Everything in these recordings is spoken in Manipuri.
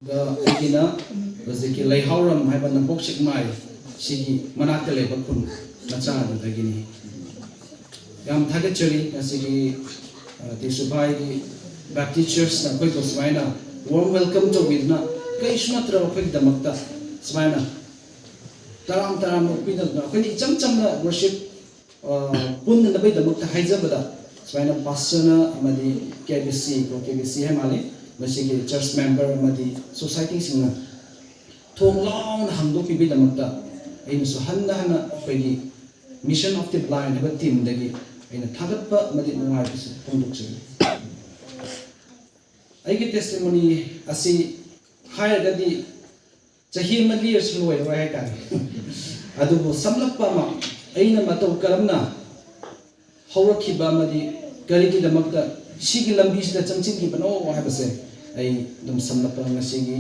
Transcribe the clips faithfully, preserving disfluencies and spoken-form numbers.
ꯑꯗꯨꯒ ꯑꯩꯒꯤꯅ ꯍꯧꯖꯤꯛꯀꯤ ꯂꯩꯍꯥꯎꯔꯝ ꯍꯥꯏꯕ ꯅꯄꯣꯛ ꯁꯦꯛꯃꯥꯏ ꯁꯤꯒꯤ ꯃꯅꯥꯛꯇ ꯂꯩꯕ ꯈꯨꯟ ꯃꯆꯥ ꯑꯗꯨꯗꯒꯤꯅꯤ꯫ ꯌꯥꯝ ꯊꯥꯒꯠꯆꯔꯤ ꯉꯁꯤꯒꯤ, ꯑ, ꯇꯦꯁꯨꯐꯥꯏꯒꯤ ꯕꯦꯞꯇꯤꯁ ꯆꯔꯆꯅ ꯑꯩꯈꯣꯏꯕꯨ ꯁꯨꯃꯥꯏꯅ ꯋꯥꯔꯝ ꯋꯦꯜꯀꯝ ꯇꯧꯕꯤꯗꯨꯅ, ꯀꯔꯤꯁꯨ ꯅꯠꯇ꯭ꯔꯕ ꯑꯩꯈꯣꯏꯒꯤꯗꯃꯛꯇ ꯁꯨꯃꯥꯏꯅ ꯇꯔꯥꯝ ꯇꯔꯥꯝꯅ ꯑꯣꯛꯄꯤꯗꯨꯅ ꯑꯩꯈꯣꯏꯅ ꯏꯆꯝ ꯆꯝꯅ ꯋꯔꯁꯤꯞ, ꯑ, ꯄꯨꯟꯅꯅꯕꯒꯤꯗꯃꯛꯇ ꯍꯥꯏꯖꯕꯗ, ꯁꯨꯃꯥꯏꯅ ꯄꯥꯁꯇꯔꯅ ꯑꯃꯗꯤ ꯀꯦ ꯕꯤ ꯁꯤ, ꯀꯣ, ꯀꯦ ꯕꯤ ꯁꯤ ꯍꯥꯏ ꯃꯥꯜꯂꯤ, ꯃꯁꯤꯒꯤ ꯆꯔꯆ ꯃꯦꯝꯕꯔ ꯑꯃꯗꯤ ꯁꯣꯁꯥꯏꯇꯤꯁꯤꯡꯅ ꯊꯣꯡ ꯂꯥꯎꯅ ꯍꯥꯡꯗꯣꯛꯄꯤꯕꯒꯤꯗꯃꯛꯇ ꯑꯩꯅꯁꯨ ꯍꯟꯅ ꯍꯟꯅ ꯑꯩꯈꯣꯏꯒꯤ Mission of the Blind ꯍꯥꯏꯕ ꯇꯤꯝꯗꯒꯤ ꯑꯩꯅ ꯊꯥꯒꯠꯄ ꯑꯃꯗꯤ ꯅꯨꯡꯉꯥꯏꯕꯁꯨ ꯐꯣꯡꯗꯣꯛꯆꯔꯤ꯫ ꯑꯩꯒꯤ ꯇꯦꯁꯇꯤꯃꯣꯅꯤ ꯑꯁꯤ ꯍꯥꯏꯔꯒꯗꯤ ꯆꯍꯤ ꯑꯃ ꯂꯤꯔꯁꯨ ꯂꯣꯏꯔꯔꯣꯏ ꯍꯥꯏꯇꯥꯔꯦ꯫ ꯑꯗꯨꯕꯨ ꯁꯝꯂꯞꯄ ꯑꯃ, ꯑꯩꯅ ꯃꯇꯧ ꯀꯔꯝꯅ ꯍꯧꯔꯛꯈꯤꯕ ꯑꯃꯗꯤ ꯀꯔꯤꯒꯤꯗꯃꯛꯇ ꯁꯤꯒꯤ ꯂꯝꯕꯤꯁꯤꯗ ꯆꯪꯁꯤꯟꯈꯤꯕꯅꯣ ꯍꯥꯏꯕꯁꯦ ꯑꯩ ꯑꯗꯨꯝ ꯁꯝꯂꯞꯄ ꯉꯁꯤꯒꯤ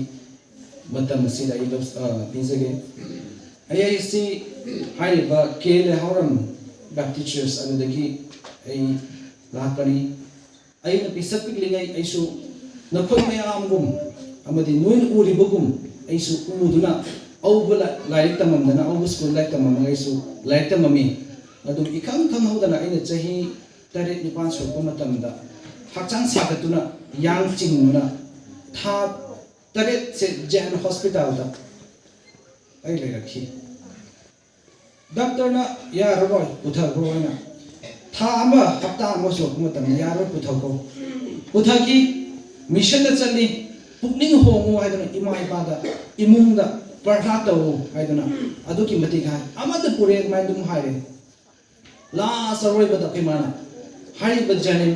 ꯃꯇꯝ ꯑꯁꯤꯗ ꯑꯩ ꯂꯧ-, ꯑ, ꯄꯤꯖꯒꯦ꯫ ꯑꯩ ꯑꯩꯁꯤ ꯍꯥꯏꯔꯤꯕ ꯀꯦ ꯂꯩꯍꯥꯎꯔꯝ ꯕꯦꯞꯇꯤꯁ ꯆꯔꯆ ꯑꯗꯨꯗꯒꯤ ꯑꯩ ꯂꯥꯛꯄꯅꯤ꯫ ꯑꯩꯅ ꯄꯤꯁꯛ ꯄꯤꯛꯂꯤꯉꯩ ꯑꯩꯁꯨ ꯅꯈꯣꯏ ꯃꯌꯥꯝꯒꯨꯝ ꯑꯃꯗꯤ ꯅꯣꯏꯅ ꯎꯔꯤꯕꯒꯨꯝ ꯑꯩꯁꯨ ꯎꯗꯨꯅ ꯑꯧꯕ ꯂꯥ-, ꯂꯥꯏꯔꯤꯛ ꯇꯝꯃꯝꯗꯅ, ꯑꯧꯕ ꯁ꯭ꯀꯨꯜ ꯂꯥꯏꯔꯤꯛ ꯇꯝꯃꯝꯃꯒ ꯑꯩꯁꯨ ꯂꯥꯏꯔꯤꯛ ꯇꯝꯃꯝꯃꯤ꯫ ꯑꯗꯨꯝ ꯏꯈꯪ ꯈꯪꯍꯧꯗꯅ ꯑꯩꯅ ꯆꯍꯤ ꯇꯔꯦꯠ ꯅꯤꯄꯥꯟ ꯁꯨꯔꯛꯄ ꯃꯇꯝꯗ ꯍꯛꯆꯥꯡ ꯁꯥꯒꯠꯇꯨꯅ ꯌꯥꯡ ꯆꯤꯡꯗꯨꯅ ꯊꯥ ꯇꯔꯦꯠꯁꯦ ꯖꯦꯟ ꯍꯣꯁꯄꯤꯇꯥꯜꯗ ꯑꯩ ꯂꯩꯔꯛꯈꯤ꯫ ꯗꯥꯛꯇꯔꯅ "ꯌꯥꯔꯔꯣꯏ, ꯄꯨꯊꯈ꯭ꯔꯣ" ꯍꯥꯏꯅ ꯊꯥ ꯑꯃ, ꯍꯞꯇꯥ ꯑꯃ ꯁꯨꯔꯛꯄ ꯃꯇꯝꯗ "ꯌꯥꯔꯔꯣꯏ, ꯄꯨꯊꯈ꯭ꯔꯣ"꯫ ꯄꯨꯊꯈꯤ, ꯃꯤꯁꯟꯗ ꯆꯠꯂꯤ, "ꯄꯨꯛꯅꯤꯡ ꯍꯣꯡꯉꯨ" ꯍꯥꯏꯗꯨꯅ ꯏꯃꯥ ꯏꯄꯥꯗ, ꯏꯃꯨꯡꯗ ꯄ꯭ꯔꯊꯅꯥ ꯇꯧ ꯍꯥꯏꯗꯨꯅ ꯑꯗꯨꯛꯀꯤ ꯃꯇꯤꯛ ꯍꯥꯏ꯫ ꯑꯃꯠꯇ ꯄꯨꯔꯦ ꯑꯗꯨꯃꯥꯏꯅ ꯑꯗꯨꯝ ꯍꯥꯏꯔꯦ꯫ ꯂꯥꯁ ꯑꯔꯣꯏꯕꯗ ꯑꯩꯈꯣꯏ ꯃꯥꯅ ꯍꯥꯏꯔꯤꯕ ꯖꯦꯅꯤꯝ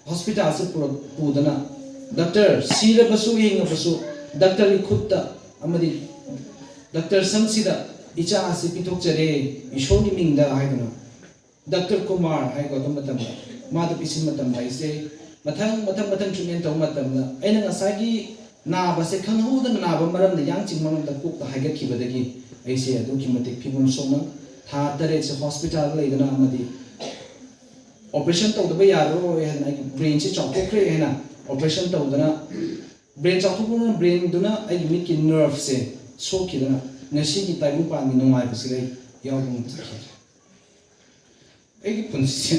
ꯍꯣꯁꯄꯤꯇꯥꯜꯁꯦ ꯄꯨꯔꯛ-, ꯄꯨꯗꯅ ꯗꯥꯛꯇꯔ ꯁꯤꯔꯕꯁꯨ ꯍꯤꯡꯉꯕꯁꯨ ꯗꯥꯛꯇꯔꯒꯤ ꯈꯨꯠꯇ ꯑꯃꯗꯤ ꯗꯥꯛꯇꯔ ꯁꯪꯁꯤꯗ ꯏꯆꯥ ꯑꯁꯤ ꯄꯤꯊꯣꯛꯆꯔꯦ ꯏꯁꯣꯔꯒꯤ ꯃꯤꯡꯗ ꯍꯥꯏꯗꯨꯅ ꯗꯥꯛꯇꯔ ꯀꯨꯃꯥꯔ ꯍꯥꯏꯀꯣ, ꯑꯗꯨ ꯃꯇꯝꯗ ꯃꯥꯗ ꯄꯤꯁꯤꯟ ꯃꯇꯝꯗ ꯑꯩꯁꯦ ꯃꯊꯪ, ꯃꯊꯪ, ꯃꯊꯪ ꯇ꯭ꯔꯤꯠꯃꯦꯟ ꯇꯧꯕ ꯃꯇꯝꯗ ꯑꯩꯅ ꯉꯁꯥꯏꯒꯤ ꯅꯥꯕꯁꯦ ꯈꯪꯍꯧꯗꯅ ꯅꯥꯕ ꯃꯔꯝꯗ ꯌꯥꯡ ꯆꯤꯡ ꯃꯔꯝꯗ ꯀꯣꯛꯇ ꯍꯥꯏꯒꯠꯈꯤꯕꯗꯒꯤ ꯑꯩꯁꯦ ꯑꯗꯨꯛꯀꯤ ꯃꯇꯤꯛ ꯐꯤꯕꯝ ꯁꯣꯛꯅ ꯊꯥ ꯇꯔꯦꯠꯁꯦ ꯍꯣꯁꯄꯤꯇꯥꯜꯗ ꯂꯩꯗꯅ ꯑꯃꯗꯤ ꯑꯣꯄꯔꯦꯁꯟ ꯇꯧꯗꯕ ꯌꯥꯔꯔꯣꯏ ꯍꯥꯏꯗꯅ ꯑꯩꯒꯤ ꯕ꯭ꯔꯦꯟꯁꯦ ꯆꯥꯎꯊꯣꯛꯈ꯭ꯔꯦ ꯍꯥꯏꯅ ꯑꯣꯄꯔꯦꯁꯟ ꯇꯧꯗꯅ ꯕ꯭ꯔꯦꯟ ꯆꯥꯎꯊꯣꯛꯄꯅ ꯕ꯭ꯔꯦꯟꯗꯨꯅ ꯑꯩꯒꯤ ꯃꯤꯠꯀꯤ ꯅꯔꯚꯁꯦ ꯁꯣꯛꯈꯤꯗꯅ ꯉꯁꯤꯒꯤ ꯇꯥꯏꯕꯪꯄꯥꯟꯒꯤ ꯅꯨꯡꯉꯥꯏꯕꯁꯤꯗ ꯑꯩ ꯌꯥꯎꯕ ꯉꯝꯖꯈꯤꯗ꯭ꯔꯦ꯫ ꯑꯩꯒꯤ ꯄꯨꯟꯁꯤꯁꯦ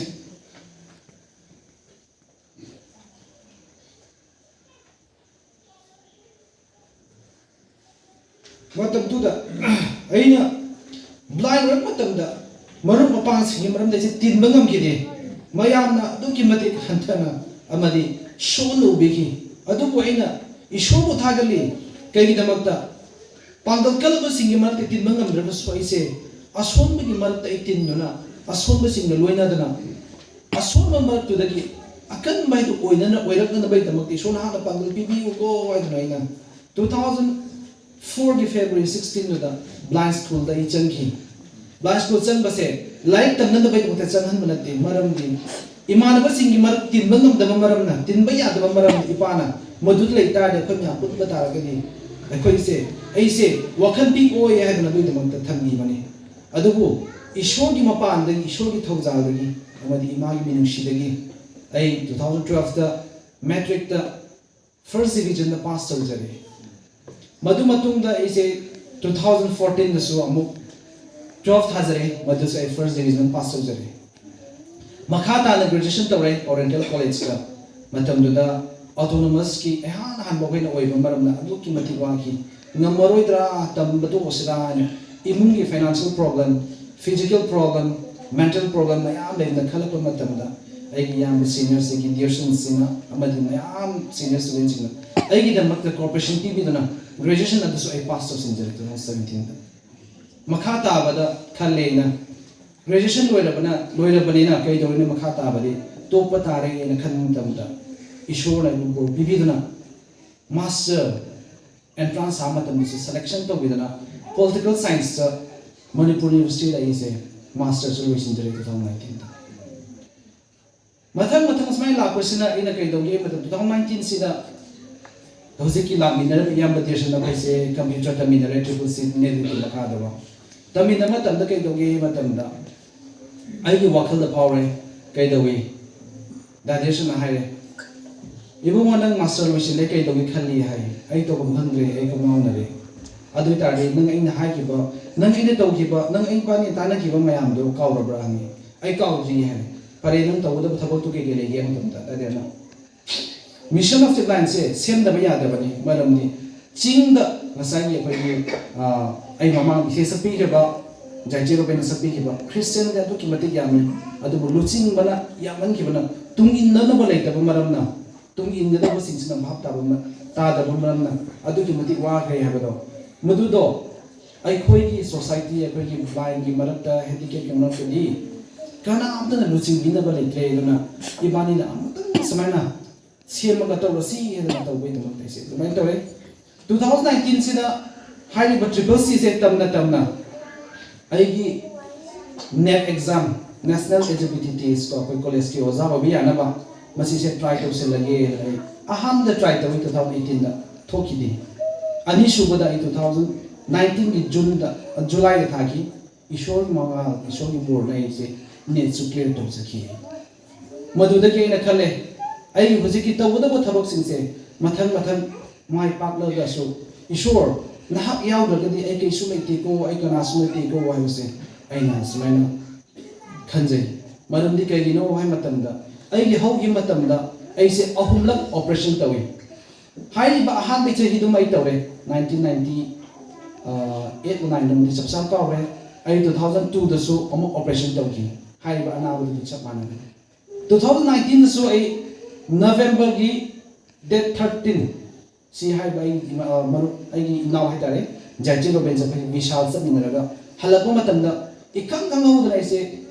ꯃꯇꯝꯗꯨꯗ ꯑꯩꯅ ꯕ꯭ꯂꯥꯏꯟ ꯑꯣꯏꯔꯛꯄ ꯃꯇꯝꯗ ꯃꯔꯨꯞ ꯃꯄꯥꯡꯁꯤꯡꯒꯤ ꯃꯔꯝꯗ ꯑꯩꯁꯦ ꯇꯤꯟꯕ ꯉꯝꯈꯤꯗꯦ꯫ ꯃꯌꯥꯝꯅ ꯑꯗꯨꯛꯀꯤ ꯃꯇꯤꯛ ꯍꯟꯊꯅ ꯑꯃꯗꯤ ꯁꯣꯟꯅ ꯎꯕꯤꯈꯤ꯫ ꯑꯗꯨꯕꯨ ꯑꯩꯅ ꯏꯁꯣꯔꯕꯨ ꯊꯥꯒꯠꯂꯤ꯫ ꯀꯩꯒꯤꯗꯃꯛꯇ? ꯄꯥꯡꯒꯜ ꯀꯜꯂꯕꯁꯤꯡꯒꯤ ꯃꯔꯛꯇ ꯇꯤꯟꯕ ꯉꯝꯗ꯭ꯔꯒꯁꯨ ꯑꯩꯁꯦ ꯑꯁꯣꯟꯕꯒꯤ ꯃꯔꯛꯇ ꯑꯩ ꯇꯤꯟꯗꯨꯅ, ꯑꯁꯣꯟꯕꯁꯤꯡꯒ ꯂꯣꯏꯅꯗꯅ, ꯑꯁꯣꯟꯕ ꯃꯔꯛꯇꯨꯗꯒꯤ ꯑꯀꯟꯕ ꯍꯥꯏꯗꯨ ꯑꯣꯏꯅꯅ, ꯑꯣꯏꯔꯛꯅꯅꯕꯒꯤꯗꯃꯛꯇ ꯏꯁꯣꯔꯅ ꯍꯥꯟꯅ ꯄꯥꯡꯒꯜ ꯄꯤꯕꯤꯌꯨꯀꯣ ꯍꯥꯏꯗꯨꯅ ꯑꯩꯅ two thousand fourꯒꯤ February sixteenꯗꯨꯗ blind schoolꯗ ꯑꯩ ꯆꯪꯈꯤ꯫ Blind school ꯆꯪꯕꯁꯦ ꯂꯥꯏꯔꯤꯛ ꯇꯝꯅꯅꯕꯒꯤꯗꯃꯛꯇ ꯆꯪꯍꯟꯕ ꯅꯠꯇꯦ, ꯃꯔꯝꯗꯤ ꯏꯃꯥꯟꯅꯕꯁꯤꯡꯒꯤ ꯃꯔꯛ ꯇꯤꯟꯕ ꯉꯝꯗꯕ ꯃꯔꯝꯅ, ꯇꯤꯟꯕ ꯌꯥꯗꯕ ꯃꯔꯝꯅ ꯏꯄꯥꯅ ꯃꯗꯨꯗ ꯂꯩ ꯇꯥꯔꯗꯤ ꯑꯩꯈꯣꯏ ꯃꯌꯥꯝ ꯄꯨꯟꯕ ꯇꯥꯔꯒꯗꯤ ꯑꯩꯈꯣꯏꯁꯦ, ꯑꯩꯁꯦ ꯋꯥꯈꯜ ꯄꯤꯛꯑꯣꯏ ꯍꯥꯏꯗꯅ ꯑꯗꯨꯒꯤꯗꯃꯛꯇ ꯊꯝꯕꯤꯕꯅꯤ꯫ ꯑꯗꯨꯕꯨ ꯏꯁꯣꯔꯒꯤ ꯃꯄꯥꯟꯗꯒꯤ, ꯏꯁꯣꯔꯒꯤ ꯊꯧꯖꯥꯜꯗꯒꯤ ꯑꯃꯗꯤ ꯏꯃꯥꯒꯤ ꯃꯤꯅꯨꯡꯁꯤꯗꯒꯤ ꯑꯩ two thousand twelveꯇ matricꯇ first divisionꯗ pass ꯇꯧꯖꯔꯦ꯫ ꯃꯗꯨ ꯃꯇꯨꯡꯗ ꯑꯩꯁꯦ two thousand fourteenꯗꯁꯨ ꯑꯃꯨꯛ twelve ꯊꯥꯖꯔꯦ, ꯃꯗꯨꯁꯨ ꯑꯩ first division pass ꯇꯧꯖꯔꯦ꯫ ꯃꯈꯥ ꯇꯥꯅ graduation ꯇꯧꯔꯦ Oriental Collegeꯇ꯫ ꯃꯇꯝꯗꯨꯗ autonomousꯀꯤ ꯑꯩꯍꯥꯟ ꯑꯍꯥꯟꯕ ꯑꯩꯈꯣꯏꯅ ꯑꯣꯏꯕ ꯃꯔꯝꯅ ꯑꯗꯨꯛꯀꯤ ꯃꯇꯤꯛ ꯋꯥꯈꯤ꯫ ꯉꯝꯃꯔꯣꯏꯗ꯭ꯔꯥ, ꯇꯝꯕ ꯇꯣꯛꯑꯁꯤꯔꯥ ꯍꯥꯏꯅ ꯏꯃꯨꯡꯒꯤ financial problem, physical problem, mental problem ꯃꯌꯥꯝ ꯂꯩꯕꯅ ꯈꯜꯂꯛꯄ ꯃꯇꯝꯗ ꯑꯩꯒꯤ ꯏꯌꯥꯝꯕ seniorꯁꯤꯡꯒꯤ dear studentꯁꯤꯡꯅ ꯑꯃꯗꯤ ꯃꯌꯥꯝ senior studentꯁꯤꯡꯅ ꯑꯩꯒꯤꯗꯃꯛꯇ cooperation ꯄꯤꯕꯤꯗꯨꯅ graduation ꯑꯗꯨꯁꯨ ꯑꯩ pass ꯇꯧꯁꯤꯟꯖꯔꯦ two thousand seventeenꯗ꯫ ꯃꯈꯥ ꯇꯥꯕꯗ ꯈꯜꯂꯦ ꯑꯩꯅ꯫ Graduation ꯂꯣꯏꯔꯕꯅ, ꯂꯣꯏꯔꯕꯅꯤꯅ ꯀꯩꯗꯧꯔꯤꯅꯣ, ꯃꯈꯥ ꯇꯥꯕꯗꯤ ꯇꯣꯛꯄ ꯇꯥꯔꯦꯅ ꯈꯟꯕ ꯃꯇꯝꯗ ꯏꯁꯣꯔꯅ ꯑꯩꯕꯨ ꯕꯣꯔ ꯄꯤꯕꯤꯗꯨꯅ master entrance ꯊꯥꯕ ꯃꯇꯝꯗꯁꯨ selection ꯇꯧꯕꯤꯗꯅ political scienceꯇ Manipur Universityꯗ ꯑꯩꯁꯦ masterꯁꯨ ꯂꯣꯏꯁꯤꯟꯖꯔꯦ two thousand nineteenꯗ꯫ ꯃꯊꯪ ꯃꯊꯪ ꯁꯨꯃꯥꯏꯅ ꯂꯥꯛꯄꯁꯤꯅ ꯑꯩꯅ ꯀꯩꯗꯧꯒꯦ ꯃꯇꯝ two thousand nineteenꯁꯤꯗ ꯍꯧꯖꯤꯛꯀꯤ ꯂꯥꯛꯃꯤꯟꯅꯔꯤꯕ ꯏꯌꯥꯝꯕ ꯗꯤꯔꯁꯟ ꯑꯩꯈꯣꯏꯁꯦ computer ꯇꯝꯃꯤꯟꯅꯔꯦ triple C NETꯀꯤ ꯃꯈꯥꯗꯀꯣ꯫ ꯇꯝꯃꯤꯟꯅꯕ ꯃꯇꯝꯗ ꯀꯩꯗꯧꯒꯦ ꯃꯇꯝꯗ ꯑꯩꯒꯤ ꯋꯥꯈꯜꯗ ꯐꯥꯎꯔꯦ, ꯀꯩꯗꯧꯏ, ꯗꯥ ꯗꯤꯔꯁꯟꯅ ꯍꯥꯏꯔꯦ, "ꯏꯕꯨꯡꯉꯣ, ꯅꯪ ꯃꯥꯁꯇꯔ ꯂꯣꯏꯁꯤꯜꯂꯦ, ꯀꯩꯗꯧꯒꯦ ꯈꯜꯂꯤ?" ꯍꯥꯏ꯫ "ꯑꯩ ꯇꯧꯐꯝ ꯈꯪꯗ꯭ꯔꯦ, ꯑꯩ ꯀꯣꯛ ꯉꯥꯎꯅꯔꯦ꯫ ꯑꯗꯨ ꯑꯣꯏ ꯇꯥꯔꯗꯤ ꯅꯪ ꯑꯩꯅ ꯍꯥꯏꯈꯤꯕ, ꯅꯪ ꯑꯩꯅ ꯇꯧꯈꯤꯕ, ꯅꯪ ꯑꯩ ꯏꯕꯥꯅꯤ ꯇꯥꯟꯅꯈꯤꯕ ꯃꯌꯥꯝꯗꯣ ꯀꯥꯎꯔꯕ꯭ꯔꯥ?" ꯍꯪꯉꯤ꯫ "ꯑꯩ ꯀꯥꯎꯗ꯭ꯔꯤ" ꯍꯥꯏ꯫ "ꯐꯔꯦ, ꯅꯪ ꯇꯧꯒꯗꯕ ꯊꯕꯛꯇꯨ ꯀꯩ ꯀꯩ ꯂꯩꯒꯦ?" ꯍꯥꯏꯕ ꯃꯇꯝꯗ, ꯑꯗꯨꯅ Mission of Civilianceꯁꯦ ꯁꯦꯝꯗꯕ ꯌꯥꯗꯕꯅꯤ꯫ ꯃꯔꯝꯗꯤ ꯆꯤꯡꯗ ꯉꯁꯥꯏꯒꯤ ꯑꯩꯈꯣꯏꯒꯤ, ꯑ, ꯑꯩ ꯃꯃꯥꯡ ꯏꯆꯦ ꯁꯛꯄꯤꯈꯤꯕ, ꯖꯥꯏꯆꯦ ꯔꯣꯕꯤꯟꯅ ꯁꯛꯄꯤꯈꯤꯕ, ꯈ꯭ꯔꯤꯁꯇꯤꯌꯥꯟꯗꯤ ꯑꯗꯨꯛꯀꯤ ꯃꯇꯤꯛ ꯌꯥꯝꯃꯤ, ꯑꯗꯨꯕꯨ ꯂꯨꯆꯤꯡꯕꯅ ꯌꯥꯝꯃꯟꯈꯤꯕꯅ, ꯇꯨꯡ ꯏꯟꯅꯅꯕ ꯂꯩꯇꯕ ꯃꯔꯝꯅ, ꯇꯨꯡ ꯏꯟꯒꯗꯕꯁꯤꯡꯁꯤꯅ ꯚꯥꯞ ꯇꯥꯕ ꯃ-, ꯇꯥꯗꯕ ꯃꯔꯝꯅ ꯑꯗꯨꯛꯀꯤ ꯃꯇꯤꯛ ꯋꯥꯈ꯭ꯔꯦ ꯍꯥꯏꯕꯗꯣ, ꯃꯗꯨꯗꯣ ꯑꯩꯈꯣꯏꯒꯤ society, ꯑꯩꯈꯣꯏꯒꯤ blindꯒꯤ ꯃꯔꯛꯇ, handicapeꯀꯤ ꯃꯔꯛꯇꯗꯤ ꯀꯅꯥꯝꯇꯅ ꯂꯨꯆꯤꯡꯕꯤꯅꯕ ꯂꯩꯇ꯭ꯔꯦ꯫ ꯑꯗꯨꯅ ꯏꯕꯥꯅꯤꯅ ꯑꯃꯨꯛꯇꯪ ꯁꯨꯃꯥꯏꯅ ꯁꯦꯝꯃꯒ ꯇꯧꯔꯁꯤ ꯍꯥꯏꯗꯅ ꯇꯧꯕꯒꯤꯗꯃꯛꯇ ꯑꯩꯁꯦ ꯑꯗꯨꯃꯥꯏꯅ ꯇꯧꯔꯦ꯫ Two thousand nineteenꯁꯤꯗ ꯍꯥꯏꯔꯤꯕ triple Cꯁꯦ ꯇꯝꯅ ꯇꯝꯅ ꯑꯩꯒꯤ NET exam, National Eligibility Test ꯀꯣ, ꯑꯩꯈꯣꯏ collegeꯀꯤ ꯑꯣꯖꯥ ꯑꯣꯏꯕ ꯌꯥꯅꯕ ꯃꯁꯤꯁꯦ try ꯇꯧꯁꯤꯜꯂꯒꯦ꯫ ꯑꯩ ꯑꯍꯥꯟꯕꯗ try ꯇꯧꯏ two thousand eighteenꯗ, ꯊꯣꯛꯈꯤꯗꯦ꯫ ꯑꯅꯤꯁꯨꯕꯗ ꯑꯩ two thousand nineteenꯒꯤ Juneꯗ, Julyꯗ ꯊꯥꯈꯤ꯫ ꯏꯁꯣꯔꯒꯤ ꯃꯉꯥꯜ, ꯏꯁꯣꯔꯒꯤ ꯕꯣꯔꯅ ꯑꯩꯁꯦ NETꯁꯨ clear ꯇꯧꯖꯈꯤ꯫ ꯃꯗꯨꯗꯒꯤ ꯑꯩꯅ ꯈꯜꯂꯦ, ꯑꯩ ꯍꯧꯖꯤꯛꯀꯤ ꯇꯧꯒꯗꯕ ꯊꯕꯛꯁꯤꯡꯁꯦ ꯃꯊꯪ ꯃꯊꯪ ꯃꯥꯏ ꯄꯥꯛꯂꯒꯁꯨ, "ꯏꯁꯣꯔ, ꯅꯍꯥꯛ ꯌꯥꯎꯗ꯭ꯔꯒꯗꯤ ꯑꯩ ꯀꯩꯁꯨ ꯂꯩꯇꯦꯀꯣ, ꯑꯩ ꯀꯅꯥꯁꯨ ꯂꯩꯇꯦꯀꯣ" ꯍꯥꯏꯕꯁꯦ ꯑꯩꯅ ꯁꯨꯃꯥꯏꯅ ꯈꯟꯖꯩ꯫ ꯃꯔꯝꯗꯤ ꯀꯩꯒꯤꯅꯣ ꯍꯥꯏꯕ ꯃꯇꯝꯗ, ꯑꯩꯒꯤ ꯍꯧꯈꯤꯕ ꯃꯇꯝꯗ ꯑꯩꯁꯦ ꯑꯍꯨꯝꯂꯛ operation ꯇꯧꯏ꯫ ꯍꯥꯏꯔꯤꯕ ꯑꯍꯥꯟꯕ ꯆꯍꯤꯗꯨꯃ ꯑꯩ ꯇꯧꯔꯦ, nineteen ninety eight nineꯗꯨꯃꯗꯤ ꯆꯞ ꯆꯥꯕ ꯀꯥꯎꯔꯦ꯫ ꯑꯩ two thousand twoꯗꯁꯨ ꯑꯃꯨꯛ operation ꯇꯧꯈꯤ꯫ ꯍꯥꯏꯔꯤꯕ ꯑꯅꯥꯕꯗꯨꯗꯤ ꯆꯞ ꯃꯥꯟꯅꯔꯦ꯫ Two thousand nineteenꯗꯁꯨ ꯑꯩ Novemberꯒꯤ date thirteen, ꯁꯤ ꯍꯥꯏꯕ ꯑꯩ ꯏꯃꯥ-, ꯑ, ꯃꯔꯨꯞ, ꯑꯩꯒꯤ ꯏꯅꯥꯎ ꯍꯥꯏꯇꯥꯔꯦ, ꯖꯥꯏꯆꯦ ꯔꯣꯕꯤꯟꯁꯦ ꯑꯩꯈꯣꯏ ꯕꯤꯁꯥꯜ ꯆꯠꯃꯤꯟꯅꯔꯒ ꯍꯜꯂꯛꯄ ꯃꯇꯝꯗ ꯏꯈꯪ ꯈꯪꯍꯧꯗꯅ ꯑꯩꯁꯦ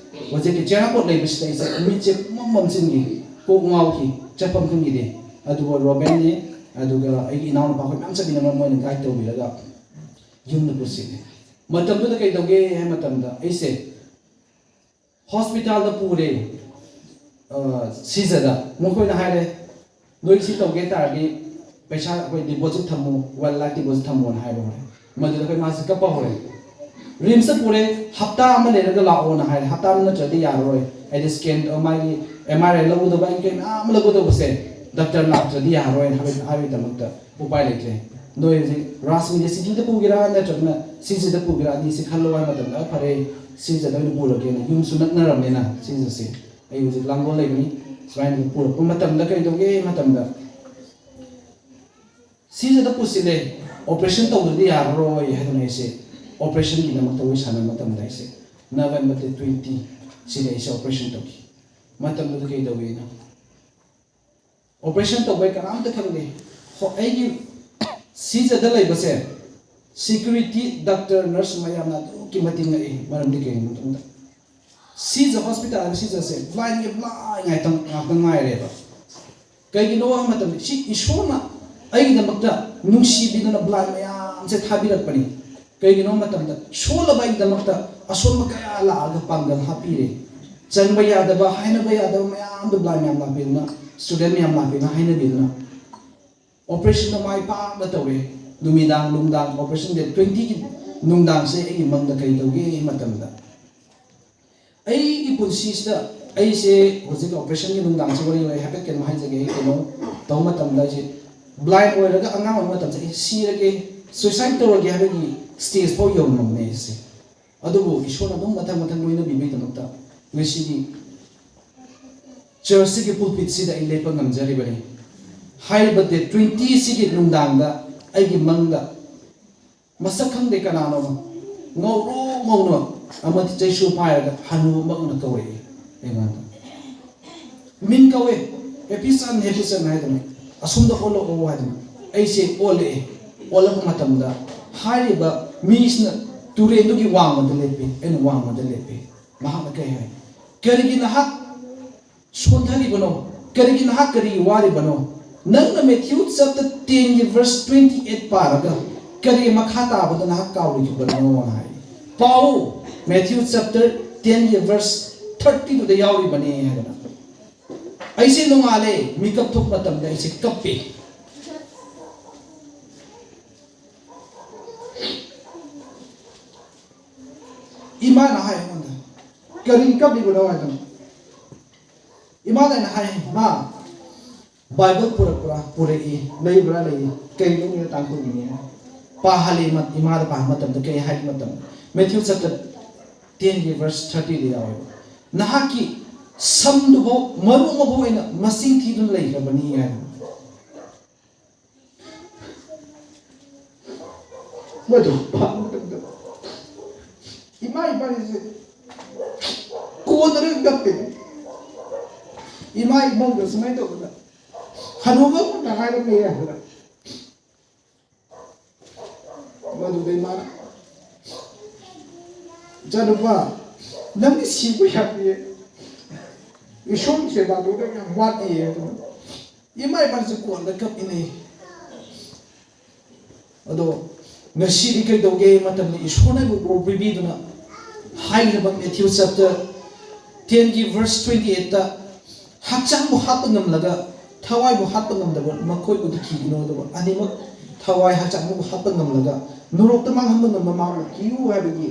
ꯍꯧꯖꯤꯛꯀꯤ ꯆꯦꯔꯥꯄꯨꯠ ꯂꯩꯕꯁꯤꯗ ꯑꯩꯁꯦ ꯃꯤꯠꯁꯦ ꯄꯨꯡꯃꯝ ꯃꯝꯁꯤꯟꯈꯤ, ꯀꯣꯛ ꯉꯥꯎꯈꯤ, ꯆꯠꯐꯝ ꯈꯪꯈꯤꯗꯦ꯫ ꯑꯗꯨꯒ ꯔꯣꯕꯤꯟꯅꯦ, ꯑꯗꯨꯒ ꯑꯩꯒꯤ ꯏꯅꯥꯎꯅꯨꯄꯥ, ꯑꯩꯈꯣꯏ ꯃꯌꯥꯝ ꯆꯠꯃꯤꯟꯅꯔꯒ ꯃꯣꯏꯅ guide ꯇꯧꯕꯤꯔꯒ ꯌꯨꯝꯗ ꯄꯨꯁꯤꯜꯂꯦ꯫ ꯃꯇꯝꯗꯨꯗ ꯀꯩꯗꯧꯒꯦ ꯍꯥꯏꯕ ꯃꯇꯝꯗ ꯑꯩꯁꯦ hospitalꯗ ꯄꯨꯔꯦ, ꯑ, ꯁꯤꯖꯗ꯫ ꯃꯈꯣꯏꯅ ꯍꯥꯏꯔꯦ, "ꯅꯣꯏ ꯁꯤ ꯇꯧꯒꯦ ꯇꯥꯔꯗꯤ ꯄꯩꯁꯥ ꯑꯩꯈꯣꯏ deposit ꯊꯝꯃꯨ, one lakh deposit ꯊꯝꯃꯣꯅ" ꯍꯥꯏꯕ ꯍꯧꯔꯦ꯫ ꯃꯗꯨꯗ ꯑꯩꯈꯣꯏ ꯃꯥꯁꯦ ꯀꯞꯄ ꯍꯧꯔꯦ꯫ RIMSꯇ ꯄꯨꯔꯦ, "ꯍꯞꯇꯥ ꯑꯃ ꯂꯩꯔꯒ ꯂꯥꯛꯑꯣꯅ" ꯍꯥꯏꯔꯦ꯫ "ꯍꯞꯇꯥ ꯑꯃ ꯅꯠꯇ꯭ꯔꯗꯤ ꯌꯥꯔꯔꯣꯏ, ꯍꯥꯏꯗꯤ scan, ꯑ, ꯃꯥꯒꯤ MRI ꯂꯧꯒꯗꯕ, ꯑꯩ ꯀꯩ ꯃꯌꯥꯝ ꯑꯃ ꯂꯧꯒꯗꯧꯕꯁꯦ"꯫ ꯗꯥꯛꯇꯔ ꯂꯥꯛꯇ꯭ꯔꯗꯤ ꯌꯥꯔꯔꯣꯏꯅ ꯍꯥꯏꯕ- ꯍꯥꯏꯕꯒꯤꯗꯃꯛꯇ ꯎꯄꯥꯏ ꯂꯩꯇ꯭ꯔꯦ꯫ ꯅꯣꯏ ꯍꯧꯖꯤꯛ ꯔꯥꯖ ꯃꯦꯗꯤꯁꯤꯇꯤꯗ ꯄꯨꯒꯦꯔꯥ ꯅꯠꯇ꯭ꯔꯒꯅ ꯁꯤꯁꯤꯗ ꯄꯨꯒꯦꯔꯥ, ꯑꯅꯤꯁꯤ ꯈꯜꯂꯣ ꯍꯥꯏꯕ ꯃꯇꯝꯗ, "ꯑ, ꯐꯔꯦ, ꯁꯤꯁꯤꯗ ꯑꯣꯏꯅ ꯄꯨꯔꯒꯦꯅ", ꯌꯨꯝꯁꯨ ꯅꯛꯅꯔꯕꯅꯤꯅ ꯁꯤꯁꯤꯁꯦ꯫ ꯑꯩ ꯍꯧꯖꯤꯛ ꯂꯥꯡꯒꯣꯜ ꯂꯩꯕꯅꯤ꯫ ꯁꯨꯃꯥꯏꯅ ꯄꯨꯔꯛꯄ ꯃꯇꯝꯗ ꯀꯩꯗꯧꯒꯦ ꯃꯇꯝꯗ, ꯁꯤꯁꯤꯗ ꯄꯨꯁꯤꯜꯂꯦ, ꯑꯣꯄꯔꯦꯁꯟ ꯇꯧꯗ꯭ꯔꯗꯤ ꯌꯥꯔꯔꯣꯏ ꯍꯥꯏꯗꯅ ꯑꯩꯁꯦ ꯑꯣꯄꯔꯦꯁꯟꯒꯤꯗꯃꯛꯇ ꯋꯥꯔꯤ ꯁꯥꯟꯅꯕ ꯃꯇꯝꯗ, ꯑꯩꯁꯦ ꯅꯕꯦꯝꯕꯔ ꯗꯦꯠ ꯇ꯭ꯋꯦꯟꯇꯤ ꯁꯤꯗ ꯑꯩꯁꯦ ꯑꯣꯄꯔꯦꯁꯟ ꯇꯧꯈꯤ꯫ ꯃꯇꯝꯗꯨꯗ ꯀꯩ ꯇꯧꯋꯦꯅ, ꯑꯣꯄꯔꯦꯁꯟ ꯇꯧꯕꯩ ꯀꯅꯥꯝꯇ ꯈꯪꯗꯦ꯫ ꯍꯣ, ꯑꯩꯒꯤ ꯁꯤꯖꯗ ꯂꯩꯕꯁꯦ ꯁꯦꯀ꯭ꯌꯨꯔꯤꯇꯤ, ꯗꯥꯛꯇꯔ, ꯅꯔꯁ ꯃꯌꯥꯝꯅ ꯑꯗꯨꯛꯀꯤ ꯃꯇꯤꯛ ꯉꯛꯏ꯫ ꯃꯔꯝꯗꯤ ꯀꯩꯒꯤꯅꯣ ꯃꯇꯝꯗ ꯁꯤꯖ ꯍꯣꯁꯄꯤꯇꯥꯜ ꯁꯤꯖꯁꯦ ꯕ꯭ꯂꯥꯏꯟꯒꯤ ꯕ꯭ꯂꯥꯏꯟ ꯉꯥꯛꯇꯪ ꯉꯥꯛꯇꯪ ꯉꯥꯏꯔꯦꯕ꯫ ꯀꯩꯒꯤꯅꯣ ꯍꯥꯏꯕ ꯃꯇꯝꯗ ꯁꯤ ꯏꯁꯣꯔꯅ ꯑꯩꯒꯤꯗꯃꯛꯇ ꯅꯨꯡꯁꯤꯕꯤꯗꯅ ꯕ꯭ꯂꯥꯏꯟ ꯃꯌꯥꯝꯁꯦ ꯊꯥꯕꯤꯔꯛꯄꯅꯤ꯫ ꯀꯩꯒꯤꯅꯣ ꯃꯇꯝꯗ ꯁꯣꯜꯂꯕ ꯑꯩꯒꯤꯗꯃꯛꯇ ꯑꯁꯣꯟꯕ ꯀꯌꯥ ꯂꯥꯛꯑꯒ ꯄꯥꯡꯒꯜ ꯍꯥꯞꯄꯤꯔꯦ꯫ ꯆꯪꯕ ꯌꯥꯗꯕ, ꯍꯥꯏꯅꯕ ꯌꯥꯗꯕ ꯃꯌꯥꯝꯗꯣ ꯕ꯭ꯂꯥꯏꯟ ꯃꯌꯥꯝ ꯂꯥꯛꯄꯤꯗꯅ, ꯁ꯭ꯇꯨꯗꯦꯟ ꯃꯌꯥꯝ ꯂꯥꯛꯄꯤꯗꯅ ꯍꯥꯏꯅꯕꯤꯗꯅ ꯑꯣꯄꯔꯦꯁꯟꯗꯣ ꯃꯥꯏ ꯄꯥꯛꯅ ꯇꯧꯔꯦ꯫ ꯅꯨꯃꯤꯗꯥꯡ, ꯅꯨꯡꯗꯥꯡ, ꯑꯣꯄꯔꯦꯁꯟ ꯗꯦꯠ ꯇ꯭ꯋꯦꯟꯇꯤꯒꯤ ꯅꯨꯡꯗꯥꯡꯁꯦ ꯑꯩꯒꯤ ꯃꯪꯗ ꯀꯩ ꯇꯧꯒꯦ ꯃꯇꯝꯗ, ꯑꯩꯒꯤ ꯄꯨꯟꯁꯤꯁꯤꯗ ꯑꯩꯁꯦ ꯍꯧꯖꯤꯛ ꯑꯣꯄꯔꯦꯁꯟꯒꯤ ꯅꯨꯡꯗꯥꯡꯁꯦ ꯋꯥꯔꯤ ꯋꯥꯔꯤ ꯍꯥꯏꯐꯦꯠ ꯀꯩꯅꯣ ꯍꯥꯏꯖꯒꯦ꯫ ꯑꯩ ꯀꯩꯅꯣ ꯇꯧꯕ ꯃꯇꯝꯗ ꯑꯩꯁꯦ ꯕ꯭ꯂꯥꯏꯟ ꯑꯣꯏꯔꯒ ꯑꯉꯥꯡ ꯑꯣꯏꯕ ꯃꯇꯝꯗ ꯑꯩ ꯁꯤꯔꯒꯦ, ꯁꯨꯏꯁꯥꯏꯗ ꯇꯧꯔꯒꯦ ꯍꯥꯏꯕꯒꯤ ꯁ꯭ꯇꯦꯖ ꯐꯥꯎ ꯌꯧꯔꯝꯃꯕꯅꯦ ꯑꯩꯁꯦ꯫ ꯑꯗꯨꯕꯨ ꯏꯁꯣꯔꯅ ꯑꯗꯨꯝ ꯃꯊꯪ ꯃꯊꯪ ꯂꯣꯏꯅꯕꯤꯕꯒꯤꯗꯃꯛꯇ ꯉꯁꯤꯗꯤ ꯆꯔꯆꯁꯤꯒꯤ ꯄꯨꯜꯄꯤꯠꯁꯤꯗ ꯑꯩ ꯂꯦꯞꯄ ꯉꯝꯖꯔꯤꯕꯅꯤ꯫ ꯍꯥꯏꯔꯤꯕ ꯗꯦꯠ ꯇ꯭ꯋꯦꯟꯇꯤ ꯁꯤꯒꯤ ꯅꯨꯡꯗꯥꯡꯗ ꯑꯩꯒꯤ ꯃꯪꯗ ꯃꯁꯛ ꯈꯪꯗꯦ ꯀꯅꯥꯅꯣ, ꯉꯧꯔꯣ ꯉꯧꯅ ꯑꯃꯗꯤ ꯆꯩꯁꯨ ꯄꯥꯏꯔꯒ ꯍꯅꯨ ꯑꯃ ꯎꯅ ꯀꯧꯔꯛꯏ ꯑꯩꯉꯣꯟꯗ꯫ ꯃꯤꯡ ꯀꯧꯋꯦ, "ꯍꯦꯄꯤꯁꯟ, ꯍꯦꯄꯤꯁꯟ" ꯍꯥꯏꯗꯅ, "ꯑꯁꯣꯝꯗ ꯑꯣꯜꯂꯛꯑꯣ" ꯍꯥꯏꯗꯅ꯫ ꯑꯩꯁꯦ ꯑꯣꯜꯂꯛꯑꯦ꯫ ꯑꯣꯜꯂꯛꯄ ꯃꯇꯝꯗ ꯍꯥꯏꯔꯤꯕ ꯃꯤꯁꯤꯅ ꯇꯨꯔꯦꯟꯗꯨꯒꯤ ꯋꯥꯡꯃꯗ ꯂꯦꯞꯄꯤ, ꯑꯩꯅ ꯋꯥꯡꯃꯗ ꯂꯦꯞꯄꯤ꯫ ꯃꯍꯥꯛꯅ ꯀꯩ ꯍꯥꯏ? "ꯀꯔꯤꯒꯤ ꯅꯍꯥꯛ ꯁꯣꯟꯊꯔꯤꯕꯅꯣ? ꯀꯔꯤꯒꯤ ꯅꯍꯥꯛ ꯀꯔꯤꯒꯤ ꯋꯥꯔꯤꯕꯅꯣ? ꯅꯪꯅ ꯃꯦꯊ꯭ꯌꯨ ꯆꯦꯞꯇꯔ ꯇꯦꯟꯒꯤ ꯚꯔꯁ ꯇ꯭ꯋꯦꯟꯇꯤ ꯑꯩꯠ ꯄꯥꯔꯒ ꯀꯔꯤ ꯃꯈꯥ ꯇꯥꯕꯗ ꯅꯍꯥꯛ ꯀꯥꯎꯔꯤꯕꯅꯣ?" ꯍꯥꯏ꯫ ꯄꯥꯎ, ꯃꯦꯊ꯭ꯌꯨ ꯆꯦꯞꯇꯔ ꯇꯦꯟꯒꯤ ꯚꯔꯁ ꯊꯥꯔꯇꯤꯗꯨꯗ ꯌꯥꯎꯔꯤꯕꯅꯦ ꯍꯥꯏꯗꯅ꯫ ꯑꯩꯁꯦ ꯅꯣꯡꯉꯥꯜꯂꯦ, ꯃꯤꯀꯞ ꯊꯣꯛꯄ ꯃꯇꯝꯗ ꯑꯩꯁꯦ ꯀꯞꯄꯦ꯫ ꯏꯃꯥꯅ ꯍꯥꯏ ꯑꯩꯉꯣꯟꯗ, "ꯀꯔꯤ ꯀꯞꯂꯤꯕꯅꯣ?" ꯍꯥꯏꯗꯅ꯫ ꯏꯃꯥꯅ ꯑꯩꯅ ꯍꯥꯏ, "ꯃꯥ, ꯕꯥꯏꯕꯜ ꯄꯨꯔꯛꯄ꯭ꯔꯥ? ꯄꯨꯔꯛꯏ꯫ ꯂꯩꯕ꯭ꯔꯥ? ꯂꯩ꯫ ꯀꯩ ꯂꯧꯅꯤꯡꯅ ꯇꯥꯡꯈꯨꯜꯒꯤꯅꯤ ꯍꯥꯏ꯫ ꯄꯥꯍꯜꯂꯤ꯫ ꯏꯃꯥꯗ ꯄꯥꯍꯟꯕ ꯃꯇꯝꯗ ꯀꯩ ꯍꯥꯏꯕ ꯃꯇꯝꯗ, ꯃꯦꯊ꯭ꯌꯨ ꯆꯦꯞꯇꯔ ꯇꯦꯟꯒꯤ ꯚꯔꯁ ꯊꯥꯔꯇꯤꯗ ꯌꯥꯎꯋꯦꯕ, "ꯅꯍꯥꯛꯀꯤ ꯁꯝꯗꯨꯐꯥꯎ ꯃꯔꯨ ꯑꯃꯐꯥꯎ ꯑꯩꯅ ꯃꯁꯤꯡ ꯊꯤꯗꯨꯅ ꯂꯩꯈ꯭ꯔꯕꯅꯤ" ꯍꯥꯏꯅ꯫ ꯃꯗꯨ ꯄꯥꯕ ꯃꯇꯝꯗ ꯏꯃꯥ ꯏꯄꯥꯁꯦ ꯀꯣꯟꯅꯔꯒ ꯀꯞꯄꯦ꯫ ꯏꯃꯥ ꯏꯃꯧꯗ ꯁꯨꯃꯥꯏꯅ ꯇꯧꯗꯅ ꯍꯅꯨꯕ ꯑꯃꯅ ꯍꯥꯏꯔꯝꯃꯦ ꯍꯥꯏꯕꯗ, ꯃꯗꯨꯗꯩ ꯃꯥꯅ, "ꯏꯆꯥꯅꯨꯄꯥ, ꯅꯪꯗꯤ ꯁꯤꯕ ꯌꯥꯗꯦ, ꯏꯁꯣꯔꯒꯤ ꯁꯦꯕꯥꯗꯣ ꯅꯪ ꯌꯥꯝ ꯋꯥꯠꯂꯤꯌꯦ" ꯑꯗꯨꯅ ꯏꯃꯥ ꯏꯄꯥꯁꯦ ꯀꯣꯟꯅ ꯀꯞꯄꯤꯅꯦ꯫ ꯑꯗꯣ ꯉꯁꯤꯗꯤ ꯀꯩꯗꯧꯒꯦ ꯃꯇꯝꯗ ꯏꯁꯣꯔꯅ ꯑꯩꯕꯨ ꯎꯄꯥꯎ ꯄꯤꯕꯤꯗꯨꯅ ꯍꯥꯏꯔꯤꯕ ꯃꯦꯊ꯭ꯌꯨ ꯆꯦꯞꯇꯔ ꯇꯦꯟꯒꯤ ꯚꯔꯁ ꯇ꯭ꯋꯦꯟꯇꯤ ꯑꯩꯠꯇ, "ꯍꯛꯆꯥꯡꯕꯨ ꯍꯥꯠꯄ ꯉꯝꯂꯒ ꯊꯋꯥꯏꯕꯨ ꯍꯥꯠꯄ ꯉꯝꯗꯕ ꯃꯈꯣꯏꯕꯨꯗꯤ ꯀꯤꯒꯅꯨ, ꯑꯗꯨꯒ ꯑꯅꯤꯃꯛ ꯊꯋꯥꯏ ꯍꯛꯆꯥꯡꯕꯨ ꯍꯥꯠꯄ ꯉꯝꯂꯒ ꯅꯣꯔꯣꯛꯇ ꯃꯥꯡꯍꯟꯕ ꯉꯝꯕ ꯃꯥꯕꯨ ꯀꯤꯌꯨ" ꯍꯥꯏꯕꯒꯤ